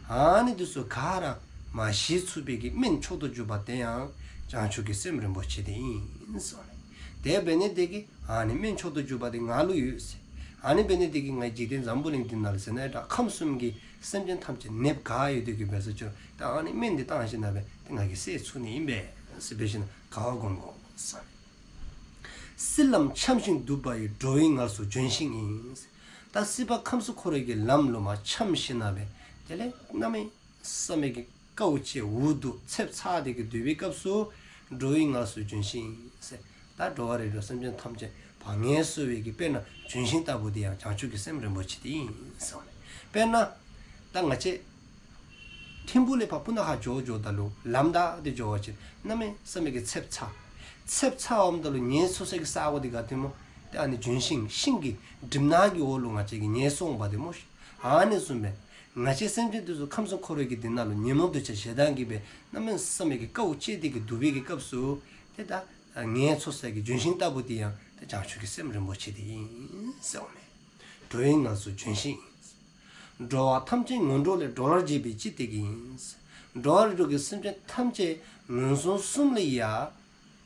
ཨ་ནི་འདི་ཚུ་ག་ར་མ་ཞི་ཚུགས་པའི་གི་སྨན་མཆོག་ཏུ་གྱུར་པ་དེ་ཡང་བྱང་ཆུབ་ཀྱི་སེམས་རིན་པོ་ཆེ་དེ་ཨིན་གསུངས་ནུག། དེ་འབད་ནི་དེ་གིས་ཨ་ནི་སྨན་མཆོག་ཏུ་གྱུར་པ་དེ་ང་ལུ་ཡོད་ཟེར། ཨ་ནི་འབད་ནི་དེ་གིས་ང་འཇིག་རྟེན་འཛམ་བུ་གླིང་འདི་ནང་ལུ་ཟེར་ན་ཡང་ཁམས་གསུམ་གྱི་སེམས་ཅན་ཐམས་ཅད་ནདཔ་ག་ཡོད་དེ་གི་འབད་ས་ཅི་རུང་ད་ཨ་ནི་སྨན་འདི་བཏང་ཞིནམ་ལས་ཏེ་ང་གིས་སེལ་ཚུགས་ནི་ཨིན་པས་ཟེར་འབད་ཞིནམ་དགའ་བ་སྒོམ་དགོ་གསུངས་ནུག། སྲིད་ལམ་འཁྱམས་ཤིང་དུབ་པ་ཡི། འགྲོ་བའི་ངལ་སོ་ལྗོན་ཤིང་ཡིན། ད་སྲིད་པ་ཁམས་གསུམ་འཁོར་བའི་གི་ལམ་ལུ་མ་འཁྱམས་ཞིནམ་ལས་དེ་ལས་གནམ་མེད་ས་མེད་ཀྱི་དཀའཝ་སྤྱད་འུ་སྡུག་ཚེབ་ཚ་སྟེ་གི་སྡོད་པའི་སྐབས་སུ་འགྲོ་བའི་ངལ་སོ་ལྗོན་ཤིང་ཟེར། ད་འགྲོ་བ་རིགས་དྲུག་སེམས་ཅན་ཐམས་ཅད་ཕར་ངལ་གསོ་བའི་གི་དཔེར་ན་ལྗོན་ཤིང་ལྟ་བུ་དེ་ཡང་བྱང་ཆུབ་ཀྱི་སེམས་རིན་པོ་ཆེ་དེ་ཨིན་གསུངས་ནུག། དཔེར་ན་ད་ང་བཅས་ཐིམ་ཕུག་ལས་ཕར་སྤུ་ན་ཁ་འགྱོ་འགྱོཝ་ད་ལུ་ལམ་བདའ་སྟེ་འགྱོ་བ་ཅིན་གནམ་མེད་ས་མེད་ཀྱི་ཚེབ་ཚ། ཚེབ་ཚ་འོངམ་ད་ལུ་ངལ་གསོ་སའི་གི་ས་གོ་དེ་ག་ཏེ་སྨོ། ཏེ་ཨ་ནི་ལྗོན་ཤིང་ཤིང་གི་གྲིབ་ནག་གི་འོག་ལུ་ང་བཅས་ཀྱིས་ངལ་གསོ་འོང་པ་དེ་སྨོ་ཤིག། ཨ་ནི་བཟུམ་སྦེ་ང་བཅས་སེམས་ཅན་དེ་ཚུ་ཁམས་གསུམ་འཁོར་བའི་གི་དེ་ནང་ལུ་ཉོན་མོངས་འདོད་ཆགས་ཞེ་སྡང་གིས་སྦེ་གནམ་མེད་ས་མེད་ཀྱི་དཀའཝ་སྤྱད་དེ་གི་སྡུག་པའི་གི་སྐབས་སུ་ཏེ་ད་ངལ་གསོ་སའི་གི་ལྗོན་ཤིང་ལྟ་བུ་དེ་ཡང་ཏེ་བྱང་ཆུབ་ཀྱི་སེམས་རིན་པོ་ཆེ་དེ་ཨིན་ཟེརཝ་མས། འགྲོ་བའི་ངལ་སོ་ལྗོན་ཤིང་ཡིན། འགྲོ་བ་ཐམས་ཅད་ངན་འགྲོ་ལས། སྒྲོལ་བར་བྱེད་པའི་སྤྱི་སྟེགས་ཡིན། འགྲོ་བ་རིགས་དྲུག་གི་སེམས་ཅན་ཐམས་ཅད་ངན་སོང་གསུམ་ལས་ཡར་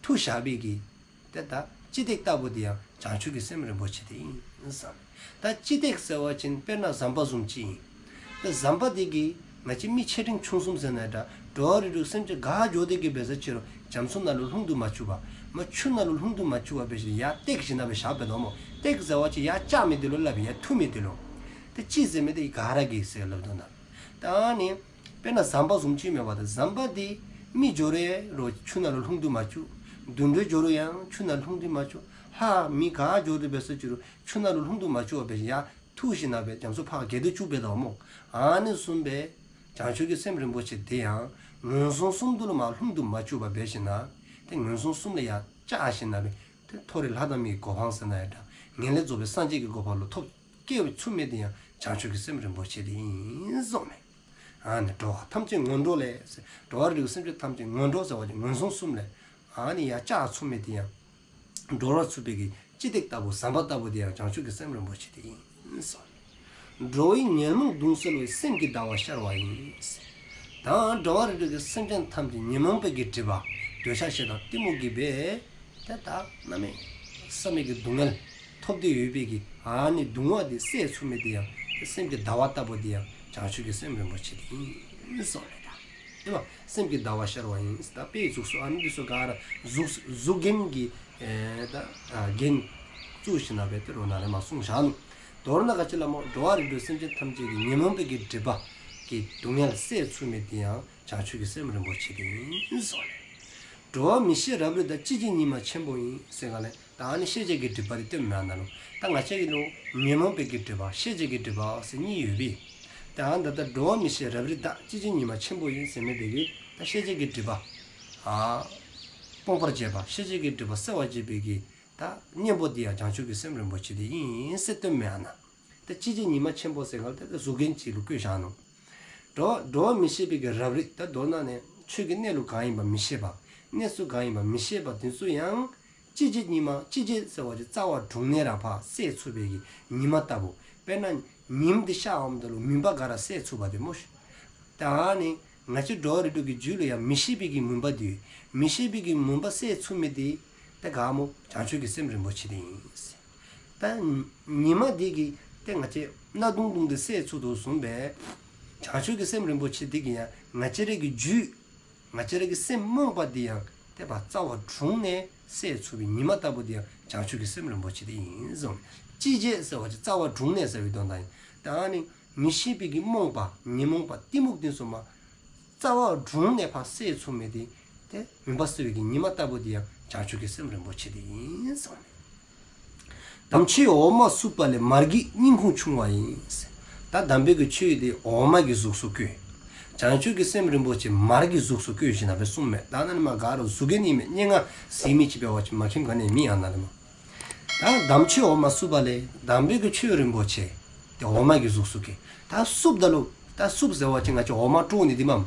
འཐུ་བཞག་པའི་གི་ཏེ་ད་སྤྱི་སྟེགས་ལྟ་བུ་དེ་ཡང་བྱང་ཆུབ་ཀྱི་སེམས་རིན་པོ་ཆེ་དེ་ཨིན་ཟེར། ད་སྤྱི་སྟེགས་ཟེར་བ་ཅིན་དཔེར་ན་ཟམ་པ་བཟུམ་ཅིག་ཨིན། ཏེ་ཟམ་པ་དེ་གིས་ང་བཅས་མི་ཆེ་འབྲིང་ཆུང་གསུམ་ཟེར་ན་འདྲ་འགྲོ་བ་རིགས་དྲུག་སེམས་ཅན་ག་འགྱོ་དེ་གི་འབད་ས་ཅི་རུང་རྒྱ་མཚོ་ནང་ལུ་ལྷུང་དུ་མ་བཅུག་པར་མ་ཆུ་ནང་ལུ་ལྷུང་དུ་མ་བཅུག་པར་འབད་ཞིནམ་ཡར་སྟེགས་ཞིནམ་ལས་བཞག་པས་ལོ་སྨོ། སྟེགས་ཟེར་བ་ཅིན་ཡར་བཅག་མི་དེ་ལུ་སླབ་ཡར་འཐུ་མི་དེ་ལུ། ཏེ་སྤྱི་ཟེར་མི་དེ་ག་ར་གིས་ཟེར་སླབ་དོ་ན། ད་ཨ་ནི་དཔེར་ན་ཟམ་པ་བཟུམ་ཅིག་མེན་པ་ད་ཟམ་པ་དེ་ མི་འགྱོ་རུང་ཆུ་ནང་ལུ་ལྷུང་དུ་མ་བཅུག། དུད་འགྲོ་འགྱོ་རུང་ཡང་ཆུ་ནང་ལྷུང་དུ་མ་བཅུག། ལྷ་མི་ག་འགྱོ་དོ་འབད་ས་ཅིག་རུང་ཆུ་ནང་ལུ་ལྷུང་དུ་མ་བཅུག་པར་སྦེ་ཡར་འཐུ་ཞིནམ་ལས་རྒྱ་མཚོ་ཕར་བརྒལ་དུ་བཅུག་པས་ད་སྨོ། ཨ་ནི་བཟུམ་སྦེ་བྱང་ཆུབ་ཀྱི་སེམས་རིན་པོ་ཆེ་དེ་ཡང་ངན་སོང་གསུམ་དུ་ལུ་མར་ལྷུང་དུ་མ་བཅུག་པར་སྦེ་ཞིནམ་ལས་ཏེ་ངན་སོང་གསུམ་ལས་ཡར་བཅག་ཞིནམ་ལས་ཏེ་མཐོ་རིས་ལྷ་དང་མིའི་གོ་འཕང་ཟེར་ན་ཡང་འདྲ། ངེས་ལེགས་རྫོགས་པའི་སངས་རྒྱས་ཀྱི་གོ་འཕང་ལུ་ཐོབ་སྐྱེ་བར་ཚུགས་མི་དེ་ཡང་བྱང་ཆུབ་ཀྱི་སེམས་རིན་པོ་ཆེ་དེ་ཨིན་གསུངས་མས། ཨ་ནི་འགྲོ་བ་ཐམས་ཅད་ངན་འགྲོ་ལས། འགྲོ་བ་རིགས་དྲུག་སེམས་ཅན་ཐམས་ཅད་ངན་འགྲོ་ཟེར་བ་ཅིན་ངན་སོང་གསུམ་ལས་ཨ་ནི་ཡར་བཅག་ཚུགས་མི་དེ་ཡང་འགྲོ་བར་ཚུགས་པའི་གི་སྤྱི་སྟེགས་ལྟ་བུ་ཟམ་པ་ལྟ་བུ་དེ་ཡང་བྱང་ཆུབ་ཀྱི་སེམས་རིན་པོ་ཆེ་དེ་ཨིན་གསུངས། འགྲོ་བའི་ཉོན་མོངས་གདུང་སེལ་བའི། སེམས་ཀྱི་ཟླ་བ་ཤར་བ་ཡིན། ད་འགྲོ་བ་རིགས་དྲུག་གི་སེམས་ཅན་ཐམས་ཅད་ཉོན་མོངས་པའི་གི་སྒྲིབ་པ་འདོད་ཆགས་ཞེ་སྡང་གཏི་མུག་གིས་སྦེ་ཏེ་ད་གནམ་མེད་ས་མེད་ཀྱི་སྡུག་བསྔལ་ཐོབ་སྟེ་ཡོད་པའི་གི་ཨ་ནི་གདུང་བ་དེ་སེལ་ཚུགས་མི་དེ་ཡང་ཏེ་སེམས་ཀྱི་ཟླ་བ་ལྟ་བུ་དེ་ཡང་བྱང་ཆུབ་ཀྱི་སེམས་རིན་པོ་ཆེ་དེ་ཨིན་གསུངས་མས་ད། དེ་བ་སེམས་ཀྱི་ཟླ་བ་ཤར་བ་ཡིན། ད་དཔེ་གཟུགས་སུ་ཨ་ནི་འདི་ཚུ་ག་ར་གཟུགས་གཟུགས་རྒྱན་གྱི་ཨེ་ད་ཨ་རྒྱན་བཙུགས་ཞིནམ་ལས་དེ་རོ་ན་རེ་མ་གསུངས་བཞག་ནུག། མདོར་ན་ག་ཅི་ལ་སྨོ། འགྲོ་བ་རིགས་དྲུག་སེམས་ཅན་ཐམས་ཅད་ཀྱི་ཉོན་མོངས་པའི་གི་སྒྲིབ་པ་གི་སྡུག་བསྔལ་སེལ་ཚུགས་མི་དེ་ཡང་བྱང་ཆུབ་ཀྱི་སེམས་རིན་པོ་ཆེ་དེ་ཨིན་གསུངས་ནུག། འགྲོ་བ་མི་ཤེས་རབ་རིབ་དག། སྐྱེ་མཆེད་ཉི་མ་ཆེན་པོ་ཡིན། ཟེར་ག་ལས་ད་ཨ་ནི་ཤེས་བྱའི་གི་སྒྲིབ་པ་དེ་སྟོནམ་མས་ཨ་ན་ལུ། ད་ང་བཅས་ཀྱི་ལུ་ཉོན་མོངས་པའི་གི་སྒྲིབ་པ་ཤེས་བྱའི་གི་སྒྲིབ་པ་ཟེར་གཉིས་ཡོད་པས། ད་ཨ་ད་ལྟ་འགྲོ་བ་མི་ཤེས་རབ་རིབ་དག། སྐྱེ་མཆེད་ཉི་མ་ཆེན་པོ་ཡིན་ཟེར་མི་དེ་གིས་ད་ཤེས་བྱའི་གི་སྒྲིབ་པ་ཨ་སྤོང་བར་བྱེད་པ་ཤེས་བྱའི་གི་སྒྲིབ་པ་སེལ་བར་བྱེད་པའི་གི་ད་གཉེན་པོ་དེ་ཡང་བྱང་ཆུབ་ཀྱི་སེམས་རིན་པོ་ཆེ་དེ་ཨིན་ཟེར་སྟོནམ་མས་ཨ་ན། ད་སྐྱེ་མཆེད་ཉི་མ་ཆེན་པོ་ཟེར་ག་ལས་ད་གཟུགས་རྒྱན་ཅིག་ལུ་བཀོད་བཞག་ནུག། འགྲོ་འགྲོ་བ་མི་ཤེས་པའི་གི་རབ་རིབ། ད་མདོར་ན་ནི་ཆོས་ཀྱི་གནས་ལུགས་གང་ཡིན་པ་མི་ཤེས་པ། གནས་ཚུལ་གང་ཡིན་པ་མི་ཤེས་པ་དེ་ཚུ་ཡང་སྐྱེ་མཆེད་ཉི་མ། སྐྱེ་མཆེད་ཟེར་བ་ཅིན་རྩ་བ་དྲུངས་ནས་ར་ཕར་སེལ་ཚུགས་པའི་གི་ཉི་མ་ལྟ་བུ། དཔེར་ན་ཉིམ་དེ་ཤར་འོངམ་ད་ལུ་མུན་པ་ག་ར་སེལ་ཚུགས་པ་དེ་སྨོ་ཤིག། ད་ཨ་ནི་ང་བཅས་འགྲོ་བ་རིགས་དྲུག་གི་རྒྱུད་ལུ་ཡང་མི་ཤེས་པའི་གི་མུན་པ་དེ་ཡོད། མི་ཤེས་པའི་གི་མུན་པ་སེལ་ཚུགས་མི་དེ་ད་ག་སྨོ། བྱང་ཆུབ་ཀྱི་སེམས་རིན་པོ་ཆེ་དེ་ཨིན། ད་ཉི་མ་འདི་གིས་ཏེ་ང་བཅས་གནག་དུང་དུང་འདི་སེལ་ཚུགས་དོ་བཟུམ་སྦེ་བྱང་ཆུབ་ཀྱི་སེམས་རིན་པོ་ཆེ་འདི་གིས་ཡང་ང་བཅས་རའི་གི་རྒྱུད་ང་བཅས་རའི་གི་སེམས་རྨོངས་པ་འདི་ཡང་ཏེ་ཕར་རྩ་བ་དྲུངས་ནས་སེལ་ཚུགས་པའི་ཉི་མ་ལྟ་བུ་འདི་ཡང་བྱང་ཆུབ་ཀྱི་སེམས་རིན་པོ་ཆེ་འདི་ཨིན་གསུངས། སྐྱེ་མཆེད་ཟེར་བ་ཅིན་རྩ་བ་དྲུངས་ནས་ཟེར་བའི་དོན་དག་ཨིན། ད་ཨ་ནི་མི་ཤེས་པའི་གི་རྨོངས་པ་ཉོན་མོངས་པ་གཏི་མུག་འདི་ཚུ་མར་རྩ་བ་དྲུངས་ནས་ཕར་སེལ་ཚུགས་མི་དེ་ཏེ་མུན་པ་སེལ་བའི་གི་ཉི་མ་ལྟ་བུ་དེ་ཡང་བྱང་ཆུབ་ཀྱི་སེམས་རིན་པོ་ཆེ་དེ་ཨིན་གསུངས་མས། དམ་ཆོས་འོ་མ་བསྲུབས་པ་ལས། མར་གྱི་སྙིང་ཁུང་ཕྱུང་བ་ཡིན། ད་དམ་པའི་གི་ཆོས་དེ་འོ་མ་གི་གཟུགས་སུ་བཀོད། བྱང་ཆུབ་ཀྱི་སེམས་རིན་པོ་ཆེ་མར་གྱི་གཟུགས་སུ་བཀོད་ཞིནམ་ལས་གསུངས་མས། ད་ཨ་ན་ནི་མར་ག་ར་གཟུགས་རྒྱན་ཨིན་མས། སྙན་ངག་ཟེར་མི་ཅིག་འབད་བ་ཅིན་མ་མཁྱེནམ་ག་ནི་མེད་ཨ་ན་ནི་མར། ད་དམ་ཆོས་འོ་མ་བསྲུབས་པ་ལས། དམ་པའི་གི་ཆོས་རིན་པོ་ཆེ་དེ་འོ་མ་གི་གཟུགས་སུ་བཀོད། ད་བསྲུབསཔ་ད་ལུ་ད་བསྲུབས་ཟེར་བ་ཅིན་ང་བཅས་འོ་མ་དཀྲོག་ནི་འདི་མས།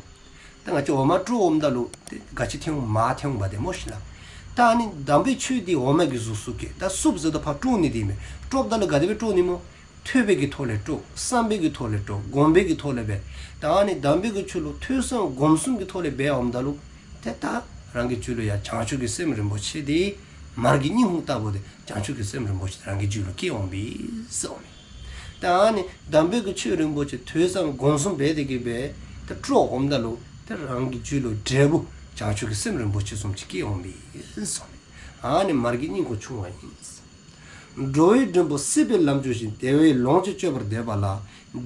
ད་ང་བཅས་འོ་མ་དཀྲོག་འོངམ་ད་ལུ་ཏེ་ག་ཅི་ཐོན་འོང་། མར་ཐོན་འོང་པ་དེ་སྨོ་ཤིག་ལགས། ད་ཨ་ནི་དམ་པའི་ཆོས་འདི་འོ་མ་གི་གཟུགས་སུ་བཀོད། ད་བསྲུབས་ཟེརཝ་ད་ཕར་དཀྲོག་ནི་འདི་མས། དཀྲོགཔ་ད་ལུ་ག་དེ་སྦེ་དཀྲོག་ནི་སྨོ། ཐོས་པའི་གི་ཐོག་ལས་དཀྲོག། བསམ་པའི་གི་ཐོག་ལས་དཀྲོག། སྒོམ་པའི་གི་ཐོག་ལས་འབད། ད་ཨ་ནི་དམ་པའི་གི་ཆོས་ལུ་ཐོས་བསམ་སྒོམ་གསུམ་གྱི་ཐོག་ལས་འབད་འོངམ་ད་ལུ་ཏེ་ད་རང་གི་རྒྱུད་ལུ་ཡང་བྱང་ཆུབ་ཀྱི་སེམས་རིན་པོ་ཆེ་འདི་མར་གྱི་སྙིང་ཁུང་ལྟ་བུ་དེ་བྱང་ཆུབ་ཀྱི་སེམས་རིན་པོ་ཆེ་རང་གི་རྒྱུད་ལུ་སྐྱེ་འོང་པས་ཟེར་ཨིན་མས། ད་ཨ་ནི་དམ་པའི་གི་ཆོས་རིན་པོ་ཆེ་ཐོས་བསམ་སྒོམ་གསུམ་འབད་དེ་གི་སྦེ་ཏེ་དཀྲོག་འོངམ་ད་ལུ་ཏེ་རང་གི་རྒྱུད་ལུ་འབྲས་བུ་བྱང་ཆུབ་ཀྱི་སེམས་རིན་པོ་ཆེ་བཟུམ་ཅིག་སྐྱེ་འོང་པས་ཟེར་ཨིན་མས། ཨ་ནི་མར་གྱི་སྙིང་ཁུང་ཕྱུང་བ་ཡིན། འགྲོ་བའི་མགྲོན་པོ་སྲིད་པའི་ལམ་རྒྱུ་ཞིང་། བདེ་བའི་ལོངས་སྤྱོད་སྤྱོད་པར་འདོད་པ་ལ།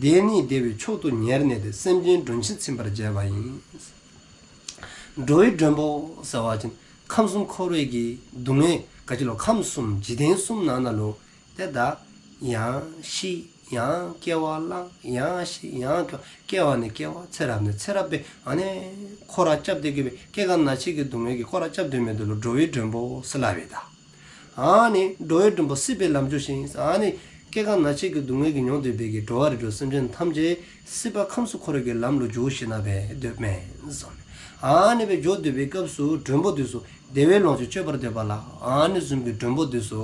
དེ་ནི་བདེ་བའི་མཆོག་ཏུ་ཉེར་གནས་ཏེ། སེམས་ཅན་མགྲོན་ཆེན་ཚིམ་པར་བྱེད་པ་ཡིན། འགྲོ་བའི་མགྲོན་པོ་ཟེར་བ་ཅིན་ཁམས་གསུམ་འཁོར་བའི་གི་སྡུག་བསྔལ་ག་ཅི་ལོ། ཁམས་གསུམ་འཇིག་རྟེན་གསུམ་ནང་ན་ལུ་ཏེ་ད་ཡང་ཤི་ཡང་སྐྱེ་བ་བླངས། ཡང་ཤི་ཡང་སྐྱེ་བ། སྐྱེ་བ་ནས་སྐྱེ་བ། ཚེ་རབས་ནས་ཚེ་རབས་སྦེ་ཨ་ནི་འཁོར་བ་རྐྱབ་སྟེ་གི་སྦེ་སྐྱེ་རྒ་ན་འཆི་གི་སྡུག་བསྔལ་གྱི་འཁོར་བ་རྐྱབ་སྡོད་མི་དེ་ལུ་འགྲོ་བའི་མགྲོན་པོ་ཟེར་སླབ་པས་ད། ཨ་ནི་འགྲོ་བའི་མགྲོན་པོ་སྲིད་པའི་ལམ་རྒྱུ་ཞིང་། ཨ་ནི་སྐྱེ་རྒ་ན་འཆི་གི་སྡུག་བསྔལ་གྱིས་མྱོང་སྡོད་པའི་གི་འགྲོ་བ་རིགས་དྲུག་སེམས་ཅན་ཐམས་ཅད་སྲིད་པ་ཁམས་གསུམ་འཁོར་བའི་གི་ལམ་ལུ་འགྱོ་ཞིནམ་ལས་སྡོདཔ་མས་ཟེར་ཨིན་མས། ཨ་ནི་སྦེ་འགྱོ་སྡོད་པའི་སྐབས་སུ་མགྲོན་པོ་དེ་ཚུ་བདེ་བའི་ལོངས་སྤྱོད་སྤྱོད་པར་འདོད་པ་ལ། ཨ་ནི་བཟུམ་གྱི་མགྲོན་པོ་དེ་ཚུ་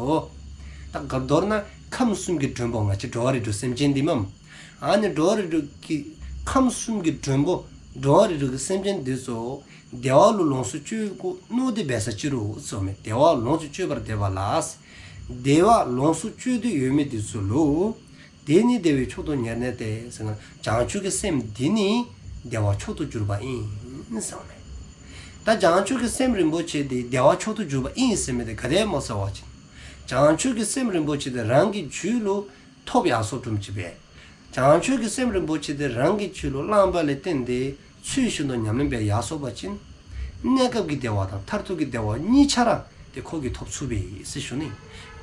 ད་ག་མདོར་ན་ཁམས་གསུམ་གྱི་མགྲོན་པོ་ང་བཅས་འགྲོ་བ་རིགས་དྲུག་སེམས་ཅན་འདི་མས། ཨ་ནི་འགྲོ་བ་རིགས་དྲུག་གི་ཁམས་གསུམ་གྱི་མགྲོན་པོ་འགྲོ་བ་རིགས་དྲུག་གི་སེམས་ཅན་འདི་ཚུ་བདེ་བ་ལུ་ལོངས་སུ་སྤྱོད་དགོ་མནོ་སྟེ་འབད་ས་ཅིག་རུང་ཟེར་ཨིན་མས། བདེ་བ་ལོངས་སུ་སྤྱོད་པར་འདོད་པ་ལ། བདེ་བ་ལོངས་སུ་སྤྱོད་འདོད་ཡོད་མི་འདི་ཚུ་ལུ། དེ་ནི་བདེ་བའི་མཆོག་ཏུ་ཉེར་གནས་ཏེ་ཟེར་ན་བྱང་ཆུབ་ཀྱི་སེམས་འདི་ནི་བདེ་བ་མཆོག་ཏུ་གྱུར་པ་ཨིན་ཟེར་ཨིན་མས། ད་བྱང་ཆུབ་ཀྱི་སེམས་རིན་པོ་ཆེ་འདི་བདེ་བ་མཆོག་ཏུ་གྱུར་པ་ཨིན་ཟེར་མི་འདི་ག་དེ་སྨོ་ཟེར་བ་ཅིན། བྱང་ཆུབ་ཀྱི་སེམས་རིན་པོ་ཆེ་འདི་རང་གི་རྒྱུད་ལུ་ཐོབ་ཡར་སོ་བཟུམ་ཅིག་འབད། བྱང་ཆུབ་ཀྱི་སེམས་རིན་པོ་ཆེ་འདི་རང་གི་རྒྱུད་ལུ་བླངས་པ་ལས་བརྟེན་ཏེ་ཚུལ་བཞིན་དུ་ཉམས་ལེན་འབད་ཡར་སོ་བ་ཅིན། གནས་སྐབས་ཀྱི་བདེ་བ་དང་མཐར་ཐུག་གི་བདེ་བ་གཉིས་ཆ་ར་དེ་ཁོ་གིས་ཐོབ་ཚུགས་པས་ཟེར་ཞུ་ནི།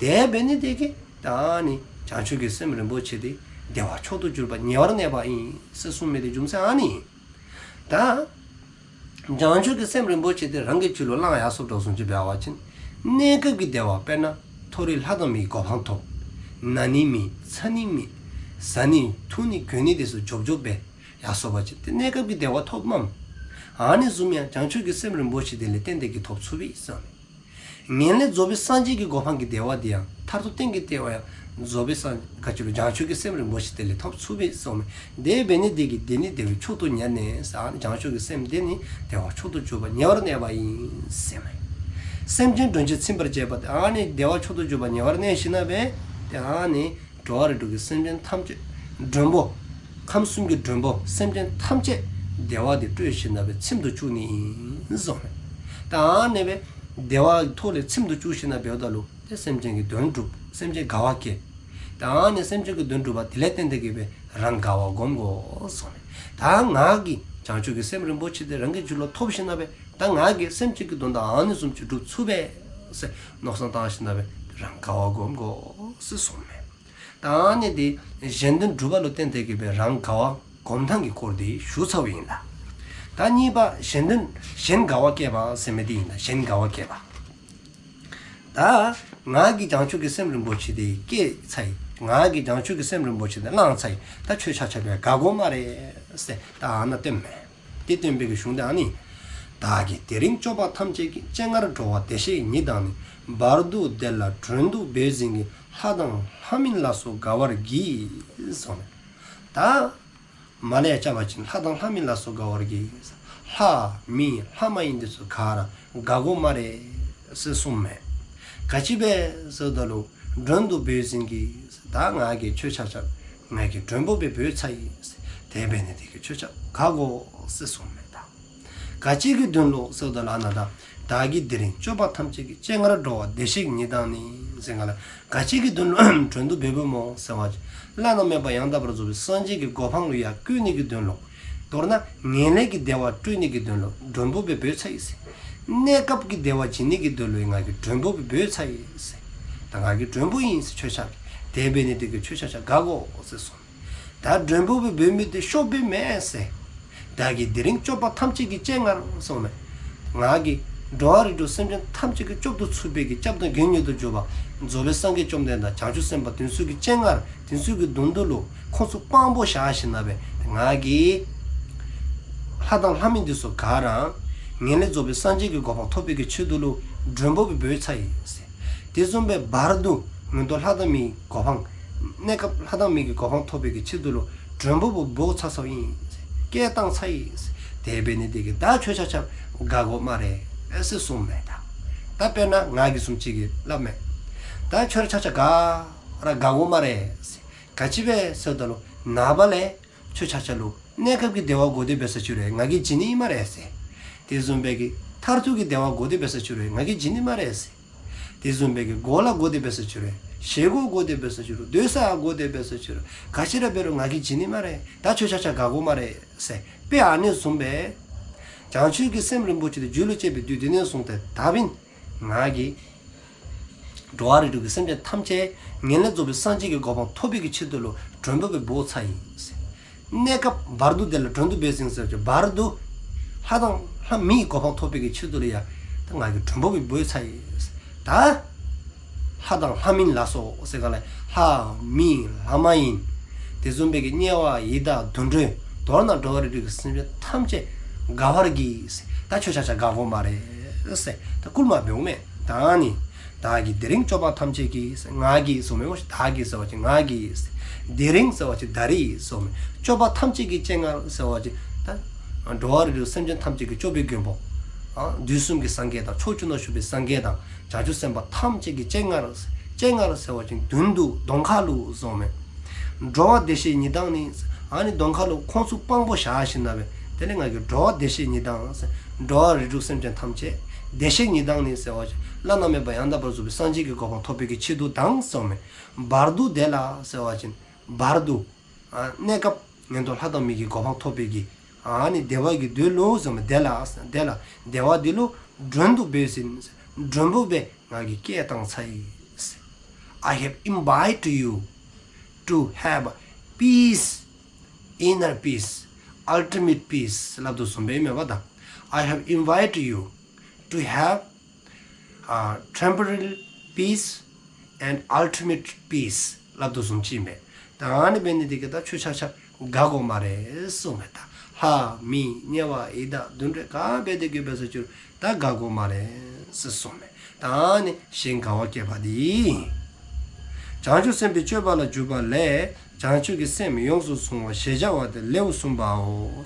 དེ་འབད་ནི་དེ་གིས་ད་ནི་བྱང་ཆུབ་ཀྱི་སེམས་རིན་པོ་ཆེ་དེ་བདེ་བ་མཆོག་ཏུ་གྱུར་པ་ཉེ་བར་གནས་པ་ཡིན་ཟེར་གསུངས་མི་དེ་རྒྱུ་མཚན་ཨ་ནི་ཨིན། ད་བྱང་ཆུབ་ཀྱི་སེམས་རིན་པོ་ཆེ་དེ་རང་གི་རྒྱུད་ལུ་བླངས་ཡར་སོཔ་འགྱོ་སོང་ཅིག་འབད་བ་ཅིན་གནས་སྐབས་ཀྱི་བདེ་བ་དཔེར་ན་མཐོ་རིས་ལྷ་དང་མིའི་གོ་འཕང་ཐོབ། ན་ནི་མེད་ཚ་ནི་མེད། བཟའ་ནི་འཐུང་ནི་གྱོན་ནི་དེ་ཚུ་འབྱོར་འབྱོརཔ་སྦེ་ཡར་སོ་བ་ཅིན་དེ་གནས་སྐབས་ཀྱི་བདེ་བ་ཐོབ་མས། ཨ་ནི་བཟུམ་ཡང་བྱང་ཆུབ་ཀྱི་སེམས་རིན་པོ་ཆེ་དེ་ལས་བརྟེན་ཏེ་གིས་ཐོབ་ཚུགས་པས་ཟེར་མས། ངེས་ལེགས་རྫོགས་པའི་སངས་རྒྱས་ཀྱི་གོ་འཕང་གི་བདེ་བ་དེ་ཡང་མཐར་ཐུག་གཏན་གྱི་བདེ་བ་ཡང་རྫོགས་པའི་སངས་ག་ཅི་ལོ་བྱང་ཆུབ་ཀྱི་སེམས་རིན་པོ་ཆེ་དེ་ལས་ཐོབ་ཚུགས་པས་ཟེར་མས། དེ་འབད་ནི་དེ་གིས་དེ་ནི་བདེ་བ་མཆོག་ཏུ་གྱུར་ནས་ཟེར་ཨ་ནི་བྱང་ཆུབ་ཀྱི་སེམས་དེ་ནི་བདེ་བ་མཆོག་ཏུ་གྱུར་པ་ཉེ་བར་གནས་པ་ཡིན་ཟེར་མས། སེམས་ཅན་མགྲོན་གྱིས་ཚིམ་པར་བྱེད་པ་དེ་ཨ་ནི་བདེ་བ་མཆོག་ཏུ་གྱུར་པ་ཉེ་བར་གནས་ཞིནམ་ལས་དེ་ཨ་ནི་འགྲོ་བ་རིགས་དྲུག་གི་སེམས་ཅན་ཐམས་ཅད་མགྲོན་པོ་ཁམས་གསུམ་གྱི་མགྲོན་པོ་སེམས་ཅན་ཐམས་ཅད་བདེ་བ་དེ་སྤྲོད་ཞིནམ་ལས་ཚིམ་དུ་བཅུག་ནི་ཨིན་ཟེར་མས། ད་ཨ་ནི་སྦེ་བདེ་བའི་ཐོག་ལས་ཚིམ་དུ་བཅུག་ཞིནམ་ལས་འབདཝ་ད་ལུ་དེ་སེམས་ཅན་གྱི་དོན་སྒྲུབ་སེམས་ཅན་དགའ་བ་སྐྱེ། ད་ཨ་ནི་སེམས་ཅན་གྱི་དོན་སྒྲུབ་པ་དེ་ལས་བརྟེན་ཏེ་གིས་སྦེ་རང་དགའ་བ་སྒོམ་དགོ་ཟེར་མས། ད་ང་གིས་བྱང་ཆུབ་ཀྱི་སེམས་རིན་པོ་ཆེ་དེ་རང་གི་རྒྱུད་ལུ་ཐོབ་ཞིནམ་ལས་ད་ང་གིས་སེམས་ཅན་གྱི་དོན་དག་ཨ་ནི་བཟུམ་ཅིག་སྒྲུབ་ཚུགས་པས་ཟེར་མནོ་བསམ་བཏང་ཞིནམ་ལས་རང་དགའ་བ་སྒོམ་དགོ་ཟེར་གསུངས་མས། ད་ཨ་ནི་དེ་གཞན་དོན་སྒྲུབ་པ་ལུ་བརྟེན་ཏེ་གིས་སྦེ་རང་དགའ་བ་སྒོམ་ཐངས་ཀྱི་སྐོར་དེ་ཞུ་ཚརཝ་ཨིན་ལགས། ད་གཉིས་པ་གཞན་དོན་གཞན་དགའ་བ་བསྐྱེད་པ་ཟེར་མི་དེ་ཨིན་ལགས། གཞན་དགའ་བ་བསྐྱེད་པ། ད་ང་གིས་བྱང་ཆུབ་ཀྱི་སེམས་རིན་པོ་ཆེ་དེ་བསྐྱེད་ཚར་ཡི། ང་གིས་བྱང་ཆུབ་ཀྱི་སེམས་རིན་པོ་ཆེ་དེ་བླངས་ཚར་ཡི། ད་ཁྱོད་ཆ་ཁྱབ་ཡང་དགའ་དགོ་སྨ་རེ་ཟེར་ད་ཨ་ནཱ་སྟོནམ་མས། དེ་སྟོན་པའི་གི་གཞུང་དེ་ཨ་ནི། བདག་གིས་དེ་རིང་སྐྱོབ་པ་ཐམས་ཅད་ཀྱི། སྤྱན་སྔར་འགྲོ་བ་བདེ་གཤེགས་ཉིད་དང་ནི། བར་དུ་བདེ་ལ་མགྲོན་དུ་བོས་ཟིན་གྱི། ལྷ་དང་ལྷ་མིན་ལ་སོགས་དགའ་བར་གྱིས་ཟེར་མས། ད་མ་ལས་ཡར་བཅར་བ་ཅིན་ལྷ་དང་ལྷ་མིན་ལ་སོགས་དགའ་བར་གྱིས། ལྷ་མི་ལྷ་མ་ཡིན་དེ་ཚུ་ག་ར་དགའ་དགོ་སྨ་རེ་ཟེར་གསུངས་མས། ག་ཅི་སྦེ་ཟེརཝ་ད་ལུ་མགྲོན་དུ་བོས་ཟིན་གྱི། ད་ང་གིས་ཁྱོད་ཆ་ཁྱབ་ང་གིས་མགྲོན་པོ་སྦེ་བོས་ཚར་ཡི། དེ་འབད་ནི་དེ་གིས་ཁྱོད་ཆ་ཁྱབ་དགའ་དགོ་ཟེར་གསུངས་མས། ད་ག་ཅི་གི་དོན་ལུ་ཟེརཝ་ད་ལུ་ཨ་ནཱ་ད་བདག་གིས་དེ་རིང་སྐྱོབ་པ་ཐམས་ཅད་ཀྱི། སྤྱན་སྔར་འགྲོ་བ་བདེ་གཤེགས་ཉིད་དང་ནི་ཟེར་ག་ལགས། ག་ཅི་གི་དོན་ལུ་མགྲོན་དུ་བོས་བོཝ་སྨོ་ཟེར་བ་ཅིན་བླ་ན་མེད་པ་ཡང་དག་པར་རྫོགས་པའི་སངས་རྒྱས་ཀྱི་གོ་འཕང་ལུ་ཡར་བཀོད་ནི་གི་དོན་ལུ། མདོར་ན་ངེས་ལེགས་ཀྱི་བདེ་བ་སྤྲོད་ནི་གི་དོན་ལུ་མགྲོན་པོ་སྦེ་བོས་ཚར་ཡི་ཟེར། གནས་སྐབས་ཀྱི་བདེ་བ་བྱིན་ནི་གི་དོན་ལུ་ང་གིས་མགྲོན་པོ་སྦེ་བོས་ཚར་ཡི་ཟེར། ད་ང་གི་མགྲོན་པོ་ཨིན་ཟེར་ཁྱོད་ཆ་ཁྱབ། དེ་འབད་ནི་དེ་གིས་ཁྱོད་ཆ་ཁྱབ་དགའ་དགོ་ཟེར་གསུངས། ད་མགྲོན་པོ་སྦེ་བོས་མི་དེ་ཤོབ་སྦེ་མེན་ཟེར། བདག་གིས་དེ་རིང་སྐྱོབ་པ་ཐམས་ཅད་ཀྱི། སྤྱན་སྔར་གསུངས་མས། ང་གིས་འགྲོ་བ་རིགས་དྲུག་སེམས་ཅན་ཐམས་ཅད་ཀྱི་སྐྱོབ་ཏུ་ཚུད་པའི་གི་སྐྱབས་དང་མགོན་ཉིད་དུ་གྱུར་པ་རྫོགས་པའི་སངས་རྒྱས་བཅོམ་ལྡན་འདས་དང་བྱང་ཆུབ་སེམས་དཔའ་དེ་ཚུ་གི་སྤྱན་སྔར་དེ་ཚུ་གི་མདུན་དུ་ལུ་ཁོང་ཚུ་དཔང་པོ་བཞག་ཞིནམ་ལས་ང་གིས་ལྷ་དང་ལྷ་མིན་དེ་ཚུ་ག་ར་ངེས་ལེགས་རྫོགས་པའི་སངས་རྒྱས་ཀྱི་གོ་འཕང་ཐོབ་པའི་གི་ཆེད་དུ་ལུ་མགྲོན་པོ་སྦེ་བོས་ཚར་ཡི་ཟེར། དེ་བཟུམ་སྦེ་བར་དུ་མངོན་མཐོ་ལྷ་དང་མིའི་གོ་འཕང་གནས་སྐབས་ལྷ་དང་མི་གི་གོ་འཕང་ཐོབ་པའི་གི་ཆེད་དུ་ལུ་མགྲོན་པོ་སྦེ་བོ་ཚར་ཚརཝ་ཨིན་ཟེར། བསྐྱེད་བཏང་ཚར་ཡི་ཟེར། དེ་འབད་ནི་དེ་གིས་ད་ཁྱོད་ཆ་ཁྱབ་དགའ་དགོ་སྨ་རེ་ཟེར་གསུངས་མས། ད་ད་དཔེར་ན་ང་གིས་བཟུམ་ཅིག་གིས་སླབ་མས། ད་ཁྱོད་ཆ་ཁྱབ་ག་ར་དགའ་དགོ་སྨ་རེ་ཟེར། ག་ཅི་སྦེ་ཟེརཝ་ད་ལུ་ནངས་པ་ལས་ཁྱོད་ཆ་ཁྱབ་ལུ་གནས་སྐབས་ཀྱི་བདེ་བ་དགོ་དེ་འབད་ས་ཅིག་རུང་ང་གིས་བྱིན་ནི་ཨིན་སྨ་རེ་ཟེར། དེ་བཟུམ་སྦེ་གི་མཐར་ཐུག་གི་བདེ་བ་དགོ་དེ་འབད་ས་ཅིག་རུང་ང་གིས་བྱིན་ནི་ཨིན་སྨ་རེ་ཟེར། དེ་བཟུམ་སྦེ་གི་གོ་ལ་དགོ་དེ་འབད་ས་ཅིག་རུང་བཞེས་སྒོ་དགོ་དེ་འབད་ས་ཅིག་རུང་སྡོད་ས་དགོ་དེ་འབད་ས་ཅིག་རུང་ག་ཅི་ར་འབད་རུང་ང་གིས་བྱིན་ནི་ཨིན་སྨ་རེ། ད་ཁྱོད་ཆ་ཁྱབ་དགའ་དགོ་སྨ་རེ་ཟེར། དཔེ་ཨ་ནི་བཟུམ་སྦེ་བྱང་ཆུབ་ཀྱི་སེམས་རིན་པོ་ཆེ་དེ་རྒྱུད་ལུ་སྐྱེས་པའི་དུས་དེ་ནས་བཟུང་སྟེ་ད་འབདན་ང་གིས་འགྲོ་བ་རིགས་དྲུག་གི་སེམས་ཅན་ཐམས་ཅད་ངེས་ལེགས་རྫོགས་པའི་སངས་རྒྱས་ཀྱི་གོ་འཕང་ཐོབ་པའི་གི་ཆེད་དུ་ལུ་མགྲོན་པོ་སྦེ་བོ་ཚར་ཡི་ཟེར། གནས་སྐབས་བར་དུ་བདེ་ལ་མགྲོན་དུ་བོས་ཟིན་ཟེར་བ་ཅིན་བར་དུ་ལྷ་དང་ལྷ་མིའི་གོ་འཕང་ཐོབ་པའི་གི་ཆེད་དུ་ལུ་ཡང་ད་ང་གིས་མགྲོན་པོ་སྦེ་བོ་ཚར་ཡི་ཟེར། ད་ལྷ་དང་ལྷ་མིན་ལ་སོགས་ཟེར་ག་ལགས། ལྷ་མི་ལྷ་མ་ཡིན། དེ་བཟུམ་སྦེ་གི་དམྱལ་བ་ཡི་དྭགས་དུད་འགྲོ་མདོར་ན་འགྲོ་བ་རིགས་དྲུག་གི་སེམས་ཅན་ཐམས་ཅད་དགའ་བར་གྱིས། ད་ཁྱོད་ཆ་ཁྱབ་དགའ་དགོ་སྨ་རེ་ཟེར། ད་བསྐུལ་མ་འབདཝ་མས། ད་ནི་བདག་གིས་དེ་རིང་སྐྱོབ་པ་ཐམས་ཅད་ཀྱི་ཟེར། ང་གིས་ཟེརཝ་མས། བདག་གིས་ཟེར་བ་ཅིན་ང་གིས་ཟེར། དེ་རིང་ཟེར་བ་ཅིན་ད་རིས་ཟེརཝ་མས། སྐྱོབ་པ་ཐམས་ཅད་ཀྱི་སྤྱན་སྔར་ཟེར་བ་ཅིན་ད་འགྲོ་བ་རིགས་དྲུག་སེམས་ཅན་ཐམས་ཅད་ཀྱི་སྐྱོབ་པའི་མགོན་པོ་ཨ་དུས་གསུམ་གྱི་སངས་རྒྱས་དང་ཕྱོགས་བཅུ་ན་བཞུགས་པའི་སངས་རྒྱས་དང་བྱང་ཆུབ་སེམས་དཔའ་ཐམས་ཅད་ཀྱི་སྤྱན་སྔར། སྤྱན་སྔར་ཟེར་བ་ཅིན་མདུན་དུ་གདོང་ཁ་ལུ་ཟེརཝ་མས། འགྲོ་བ་བདེ་གཤེགས་ཉིད་དང་ནི། ཨ་ནི་གདོང་ཁ་ལུ་ཁོང་ཚུ་དཔང་པོ་བཞག་ཞིནམ་ལས་དེ་ལས་ང་གིས་འགྲོ་བ་བདེ་གཤེགས་ཉིད་དང་ཟེར། འགྲོ་བ་རིགས་དྲུག་སེམས་ཅན་ཐམས་ཅད་བདེ་གཤེགས་ཉིད་དང་ནི་ཟེར་བ་ཅིན་བླ་ན་མེད་པ་ཡང་དག་པར་རྫོགས་པའི་སངས་རྒྱས་ཀྱི་གོ་འཕང་ཐོབ་པའི་གི་ཆེད་དུ་དང་ཟེརཝ་མས། བར་དུ་བདེ་ལ་ཟེར་བ་ཅིན་བར་དུ་ཨ་གནས་སྐབས་མངོན་མཐོ་ལྷ་དང་མི་གི་གོ་འཕང་ཐོབ་པའི་གི་ ཨ་ནི་བདེ་བ་གི་མདུན་ལུ་ཟེར་མི་དེ་ལ་དེ་ལ་བདེ་བ་འདི་ལུ་མགྲོན་དུ་བོས་ཟིན། མགྲོན་པོ་སྦེ་ང་གིས་སྐད་བཏང་ཚར་ཡི། I have invited you to have peace, inner peace, ultimate peace སླབ་དོ་བཟུམ་སྦེ་མེན་པ་ད། I have invited you to have uh, temporal peace and ultimate peace སླབ་དོ་བཟུམ་ཅིག་མས། ད་ཨ་ནི་འབད་ནི་དེ་གིས་ད་ཁྱོད་ཆ་ཁྱབ་དགའ་དགོ་སྨ་རེ་གསུངམ་མས། ད་ལྷ་མི་དམྱལ་བ་ཡི་དྭགས་དུད་འགྲོ་ག་འབད་དེ་གི་འབད་ས་ཅིག་རུང་ད་དགའ་དགོ་སྨ་རེ་གསུངམ་མས། ད་ཨ་ནི་གཞན་དགའ་བ་བསྐྱེད་པ་འདི་ཨིན། བྱང་ཆུབ་སེམས་དཔའི་སྤྱོད་པ་ལ་འཇུག་པ་ལས་བྱང་ཆུབ་ཀྱི་སེམས་ཡོངས་སུ་བཟུང་བ་ཞེས་བྱ་བ་སྟེ་ལེའུ་གསུམ་པའོ།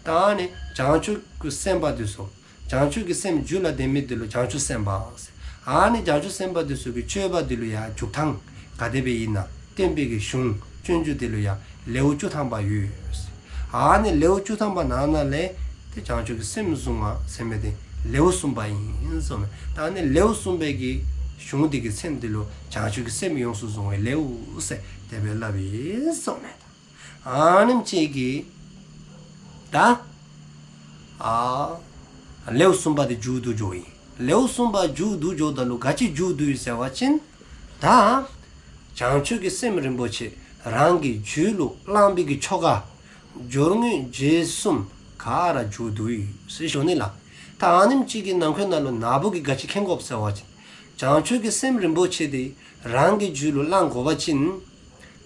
ད་ཨ་ནི་བྱང་ཆུབ་ཀྱི་སེམས་དཔའ་འདི་ཚུ་བྱང་ཆུབ་ཀྱི་སེམས་རྒྱུད་ལ་ལྡན་མི་འདི་ལུ་བྱང་ཆུབ་སེམས་དཔའ་ཟེར། ཨ་ནི་བྱང་ཆུབ་སེམས་དཔའ་འདི་ཚུ་གི་སྤྱོད་པ་འདི་ལུ་ཡང་འཇུག་ཐངས་ག་དེ་སྦེ་ཨིན་ན་སྟོན་པའི་གི་གཞུང་སྤྱོད་འཇུག་འདི་ལུ་ཡང་ལེའུ་བཅུ་ཐམ་པ་ཡོད། ཨ་ནི་ལེའུ་བཅུ་ཐམ་པ་ནང་ན་ལས་ཏེ་བྱང་ཆུབ་ཀྱི་སེམས་བཟུང་བ་ཟེར་མི་འདི་ལེའུ་གསུམ་པ་ཨིན་གསུངམ་མས། ད་ཨ་ནི་ལེའུ་གསུམ་པའི་གི་གཞུང་འདི་གི་མཚན་འདི་ལུ་བྱང་ཆུབ་ཀྱི་སེམས་ཡོངས་སུ་བཟུང་བའི་ལེའུ་ཟེར་དེ་སྦེ་སླབ་ཨིན་གསུངམ་མས། ཨ་ནེམ་ཅིག་གིས་ད་ཨ་ལེའུ་གསུམ་པ་འདི་མཇུག་བསྡུ་འགྱོཝ་ཨིན། ལེའུ་གསུམ་པ་མཇུག་བསྡུ་འགྱོཝ་ད་ལུ་ག་ཅི་མཇུག་བསྡུ་ཡི་ཟེར་བ་ཅིན་ད་བྱང་ཆུབ་ཀྱི་སེམས་རིན་པོ་ཆེ་རང་གི་རྒྱུད་ལུ་བླང་བའི་གི་ཆོ་ག་སྦྱོར་དངོས་རྗེས་གསུམ་ག་ར་མཇུག་བསྡུ་ཡི་ཟེར་ཞུ་ནི་ལགས། ད་ཨ་ནེམ་ཅིག་གི་ནང་འཁོད་ནང་ལུ་ན་བུ་གིས་ག་ཅི་མཁྱེན་དགོཔ་ཟེར་བ་ཅིན་བྱང་ཆུབ་ཀྱི་སེམས་རིན་པོ་ཆེ་འདི་རང་གི་རྒྱུད་ལུ་བླང་དགོ་པ་ཅིན་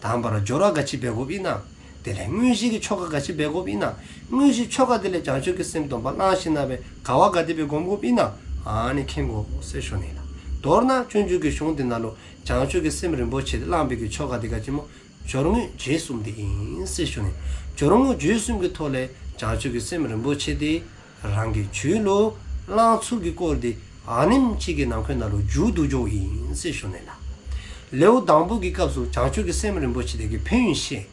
དང་པ་ར་སྦྱོར་བ་ག་ཅི་འབད་དགོཔ་ཨིན་ན། དེ་ལས་དངོས་གཞི་གི་ཆོ་ག་ག་ཅི་འབད་དགོཔ་ཨིན་ན། དངོས་གཞི་ཆོ་ག་དེ་ལས་བྱང་ཆུབ་ཀྱི་སེམས་སྡོམ་པ་བླང་ཞིནམ་ལས་དགའ་བ་ག་དེ་སྦེ་སྒོམ་དགོཔ་ཨིན་ན། ཨ་ནི་མཁྱེན་དགོ་ཟེར་ཞུ་ནི་ལགས། མདོར་ན་སྤྱོད་འཇུག་གི་གཞུང་འདི་ནང་ལུ་བྱང་ཆུབ་ཀྱི་སེམས་རིན་པོ་ཆེ་འདི་བླང་བའི་གི་ཆོ་ག་འདི་ག་ཅི་སྨོ། སྦྱོར་དངོས་རྗེས་གསུམ་འདི་ཨིན་ཟེར་ཞུ་ནི། སྦྱོར་དངོས་རྗེས་གསུམ་གྱི་ཐོག་ལས་བྱང་ཆུབ་ཀྱི་སེམས་རིན་པོ་ཆེ་འདི་རང་གི་རྒྱུད་ལུ་བླང་ཚུལ་གྱི་སྐོར་འདི་ཨ་ནེམ་ཅིག་གི་ནང་འཁོད་ནང་ལུ་མཇུག་བསྡུ་འགྱོཝ་ཨིན་ཟེར་ཞུ་ནི་ལགས། ལེའུ་དང་པོ་གི་སྐབས་སུ་བྱང་ཆུབ་ཀྱི་སེམས་རིན་པོ་ཆེ་འདི་གི་ཕན་ཡོན་བཤད།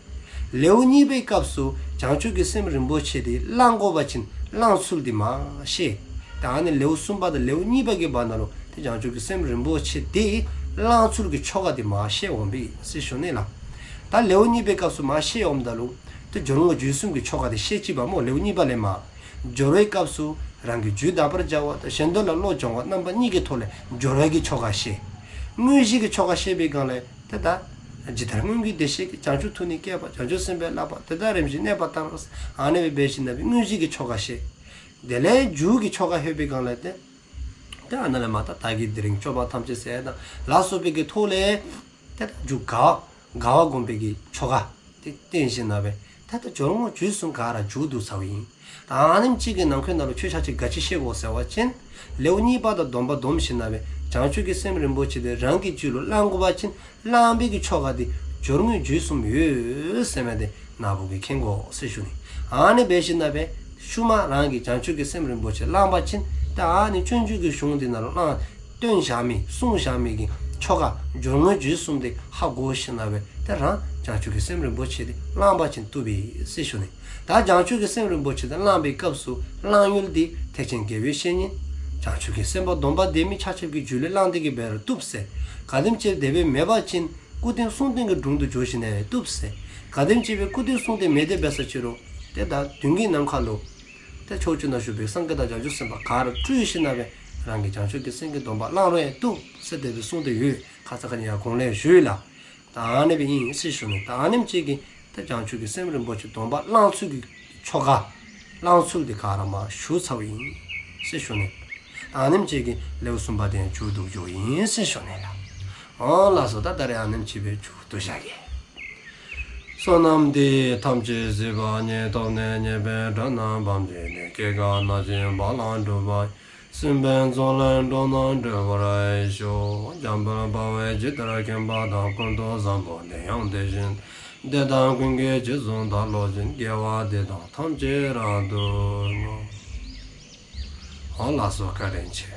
ལེའུ་གཉིས་པའི་སྐབས་སུ་བྱང་ཆུབ་ཀྱི་སེམས་རིན་པོ་ཆེ་འདི་བླང་དགོ་པ་ཅིན་བླང་ཚུལ་འདི་མར་བཤད། ད་ཨ་ནི་ལེའུ་གསུམ་པ་དང་ལེའུ་གཉིས་པ་གི་བར་ན་ལུ་ཏེ་བྱང་ཆུབ་ཀྱི་སེམས་རིན་པོ་ཆེ་འདི་བླང་ཚུལ་གྱི་ཆོ་ག་འདི་མར་བཤད་འོངམ་ཨིན་ཟེར་ཞུ་ནི་ལགས། ད་ལེའུ་གཉིས་པའི་སྐབས་སུ་མར་བཤད་འོངམ་ད་ལུ་ཏེ་སྦྱོར་དངོས་རྗེས་གསུམ་གྱི་ཆོ་ག་འདི་བཤད་ཅི་པ་སྨོ། ལེའུ་གཉིས་པ་ལས་མར་སྦྱོར་བའི་སྐབས་སུ་རང་གི་རྒྱུད་དག་པར་བྱ་བ་དང་གཞན་དོན་ལ་བློ་སྦྱོང་བ་རྣམ་པ་གཉིས་ཀྱི་ཐོག་ལས་སྦྱོར་བའི་གི་ཆོ་ག་བཤད། དངོས་གཞི་གི་ཆོ་ག་བཤད་པའི་སྒང་ལས་ཏེ་ད་ཇི་ལྟར་སྔོན་གྱི་བདེ་གཤེགས་ཀྱིས། བྱང་ཆུབ་ཐུགས་ནི་བསྐྱེད་པ། བྱང་ཆུབ་སེམས་དཔའི་བསླབ་པ། དེ་དག་རིམ་བཞིན་གནས་པ་ལྟར། ཨ་ནི་སྦེ་འབད་ཞིནམ་ལས་དངོས་གཞི་གི་ཆོ་ག་བཤད། དེ་ལས་མཇུག་གི་ཆོ་ག་ལྷོད་པའི་སྒང་ལས་ཏེ་ཏེ་ཨ་ནཱ་ལས་མར་ད་བདག་གིས་དེ་རིང་སྐྱོབ་པ་ཐམས་ཅད་ཟེར་དང་ལ་སོགས་པའི་གི་ཐོག་ལས་ཏེ་ད་མཇུག་དགའ་དགའ་བ་སྒོམ་པའི་གི་ཆོ་ག་ཏེ་བསྟན་ཞིནམ་ལས་ད་ལྟ་སྦྱོར་དངོས་རྗེས་གསུམ་ག་ར་མཇུག་བསྡུ་ཚརཝ་ཨིན། ད་ཨ་ནེམ་ཅིག་གི་ནང་འཁོད་ནང་ལུ་ཁྱོད་ཆ་ཁྱབ་ག་ཅི་ཤེས་དགོ་ཟེར་བ་ཅིན་ལེའུ་གཉིས་པ་དང་སྡོམ་པ་སྡོམ་ཞིནམ་ལས་བྱང་ཆུབ་ཀྱི་སེམས་རིན་པོ་ཆེ་འདི་རང་གི་རྒྱུད་ལུ་བླང་དགོ་པ་ཅིན་བླང་བའི་གི་ཆོ་ག་འདི་སྦྱོར་དངོས་རྗེས་གསུམ་ཡོད་ཟེར་མི་འདི་ན་བུ་གིས་མཁྱེན་དགོ་ཟེར་ཞུ་ནི། ཨ་ནི་འབད་ཞིནམ་ལས་ཤུལ་མ་རང་གིས་བྱང་ཆུབ་ཀྱི་སེམས་རིན་པོ་ཆེ་བླངས་པ་ཅིན་ད་ཨ་ནི་སྤྱོད་འཇུག་གི་གཞུང་འདི་ནང་ལུ་བླངས་སྟོན་བཞག་མི་གསུངས་བཞག་མི་གི་ཆོ་ག་སྦྱོར་དངོས་རྗེས་གསུམ་འདི་ཧ་གོ་ཞིནམ་ལས་ཏེ་རང་བྱང་ཆུབ་ཀྱི་སེམས་རིན་པོ་ཆེ་འདི་བླངས་པ་ཅིན་བཏུབ་པས་ཟེར་ཞུ་ནི། ད་བྱང་ཆུབ་ཀྱི་སེམས་རིན་པོ་ཆེ་འདི་བླངས་པའི་སྐབས་སུ་བླང་ཡུལ་འདི་ཐེག་ཆེན་དགེ་བའི་བཤེས་གཉེན་བྱང་ཆུབ་ཀྱི་སེམས་དཔའ་སྡོམ་པ་ལྡན་མི་ཆ་ཁྱབ་ཀྱི་རྒྱུད་ལས་བླངས་ཏེ་གི་འབད་རུང་བཏུབ་ཟེར། གལ་སྲིད་དེ་སྦེ་མེད་པ་ཅིན་སྐུ་རྟེན་གསུང་རྟེན་གྱི་དྲུང་དུ་འགྱོ་ཞིནམ་ལས་བཏུབ་ཟེར། གལ་སྲིད་སྐུ་རྟེན་གསུང་རྟེན་མེད་དེ་འབད་ས་ཅིག་རུང་ཏེ་ད་མདུན་གྱི་ནམ་མཁའ་ལུ་ཏེ་ཕྱོགས་བཅུ་ན་བཞུགས་པའི་སངས་རྒྱས་དང་བྱང་ཆུབ་སེམས་དཔའ་ག་ར་སྤྲུལ་ཞིནམ་ལས་རང་གི་བྱང་ཆུབ་ཀྱི་སེམས་ཀྱི་སྡོམ་པ་བླང་རུང་ཡང་བཏུབ་ཟེར་དེ་སྦེ་གསུངས་ཏེ་ཡོད། ཁ་ཙ་ཁ་ཉིནམ་གོང་ལས་ཞུ་ཡི་ལགས། ད་ཨ་ནི་སྦེ་ཨིན་ཟེར་ཞུ་ནི། ད་ཨ་ནེམ་ཅིག་གིས་ད་བྱང་ཆུབ་ཀྱི་སེམས་རིན་པོ་ཆེ་སྡོམ་པ་བླང་ཚུལ་གྱི་ཆོ་ག་བླང་ཚུལ་འདི་ག་ར་མར་ཞུ་ཚརཝ་ཨིན་ཟེར་ཞུ་ནི། ཨ་ནེམ་ཅིག་གིས་ལེའུ་གསུམ་པ་དེ་ཡང་མཇུག་བསྡུ་འགྱོཝ་ཨིན་ཟེར་ཞུ་ནི་ལགས། འོང་ལགས་སོ། ད་ད་རེས་ཨ་ནེམ་ཅིག་སྦེ་མཇུག་བསྡུ་བཞག་གེ། བསོད་ནམས་འདི་ཡིས་ཐམས་ཅད་གཟིགས་པ་ཉིད། ཐོབ་ནས་ཉེས་པའི་དགྲ་རྣམས་ཕམ་བྱས་ཏེ། སྐྱེ་རྒ་ན་འཆིའི་རྦ་རླབས་འཁྲུགས་པ་ཡི། སྲིད་པའི་མཚོ་ལས་འགྲོ་བ་སྒྲོལ་བར་ཤོག། འཇམ་དཔལ་དཔའ་བོས་ཇི་ལྟར་མཁྱེན་པ་དང་། ཀུན་ཏུ་བཟང་པོ་དེ་ཡང་དེ་བཞིན་ཏེ། དེ་དག་ཀུན་གྱི་རྗེས་སུ་བདག་སློབ་ཅིང་། དགེ་བ་འདི་དག་ཐམས་ཅད་རབ་ཏུ་བསྔོ། འོང་ལགས་སོ། བཀའ་དྲིན་ཆེ།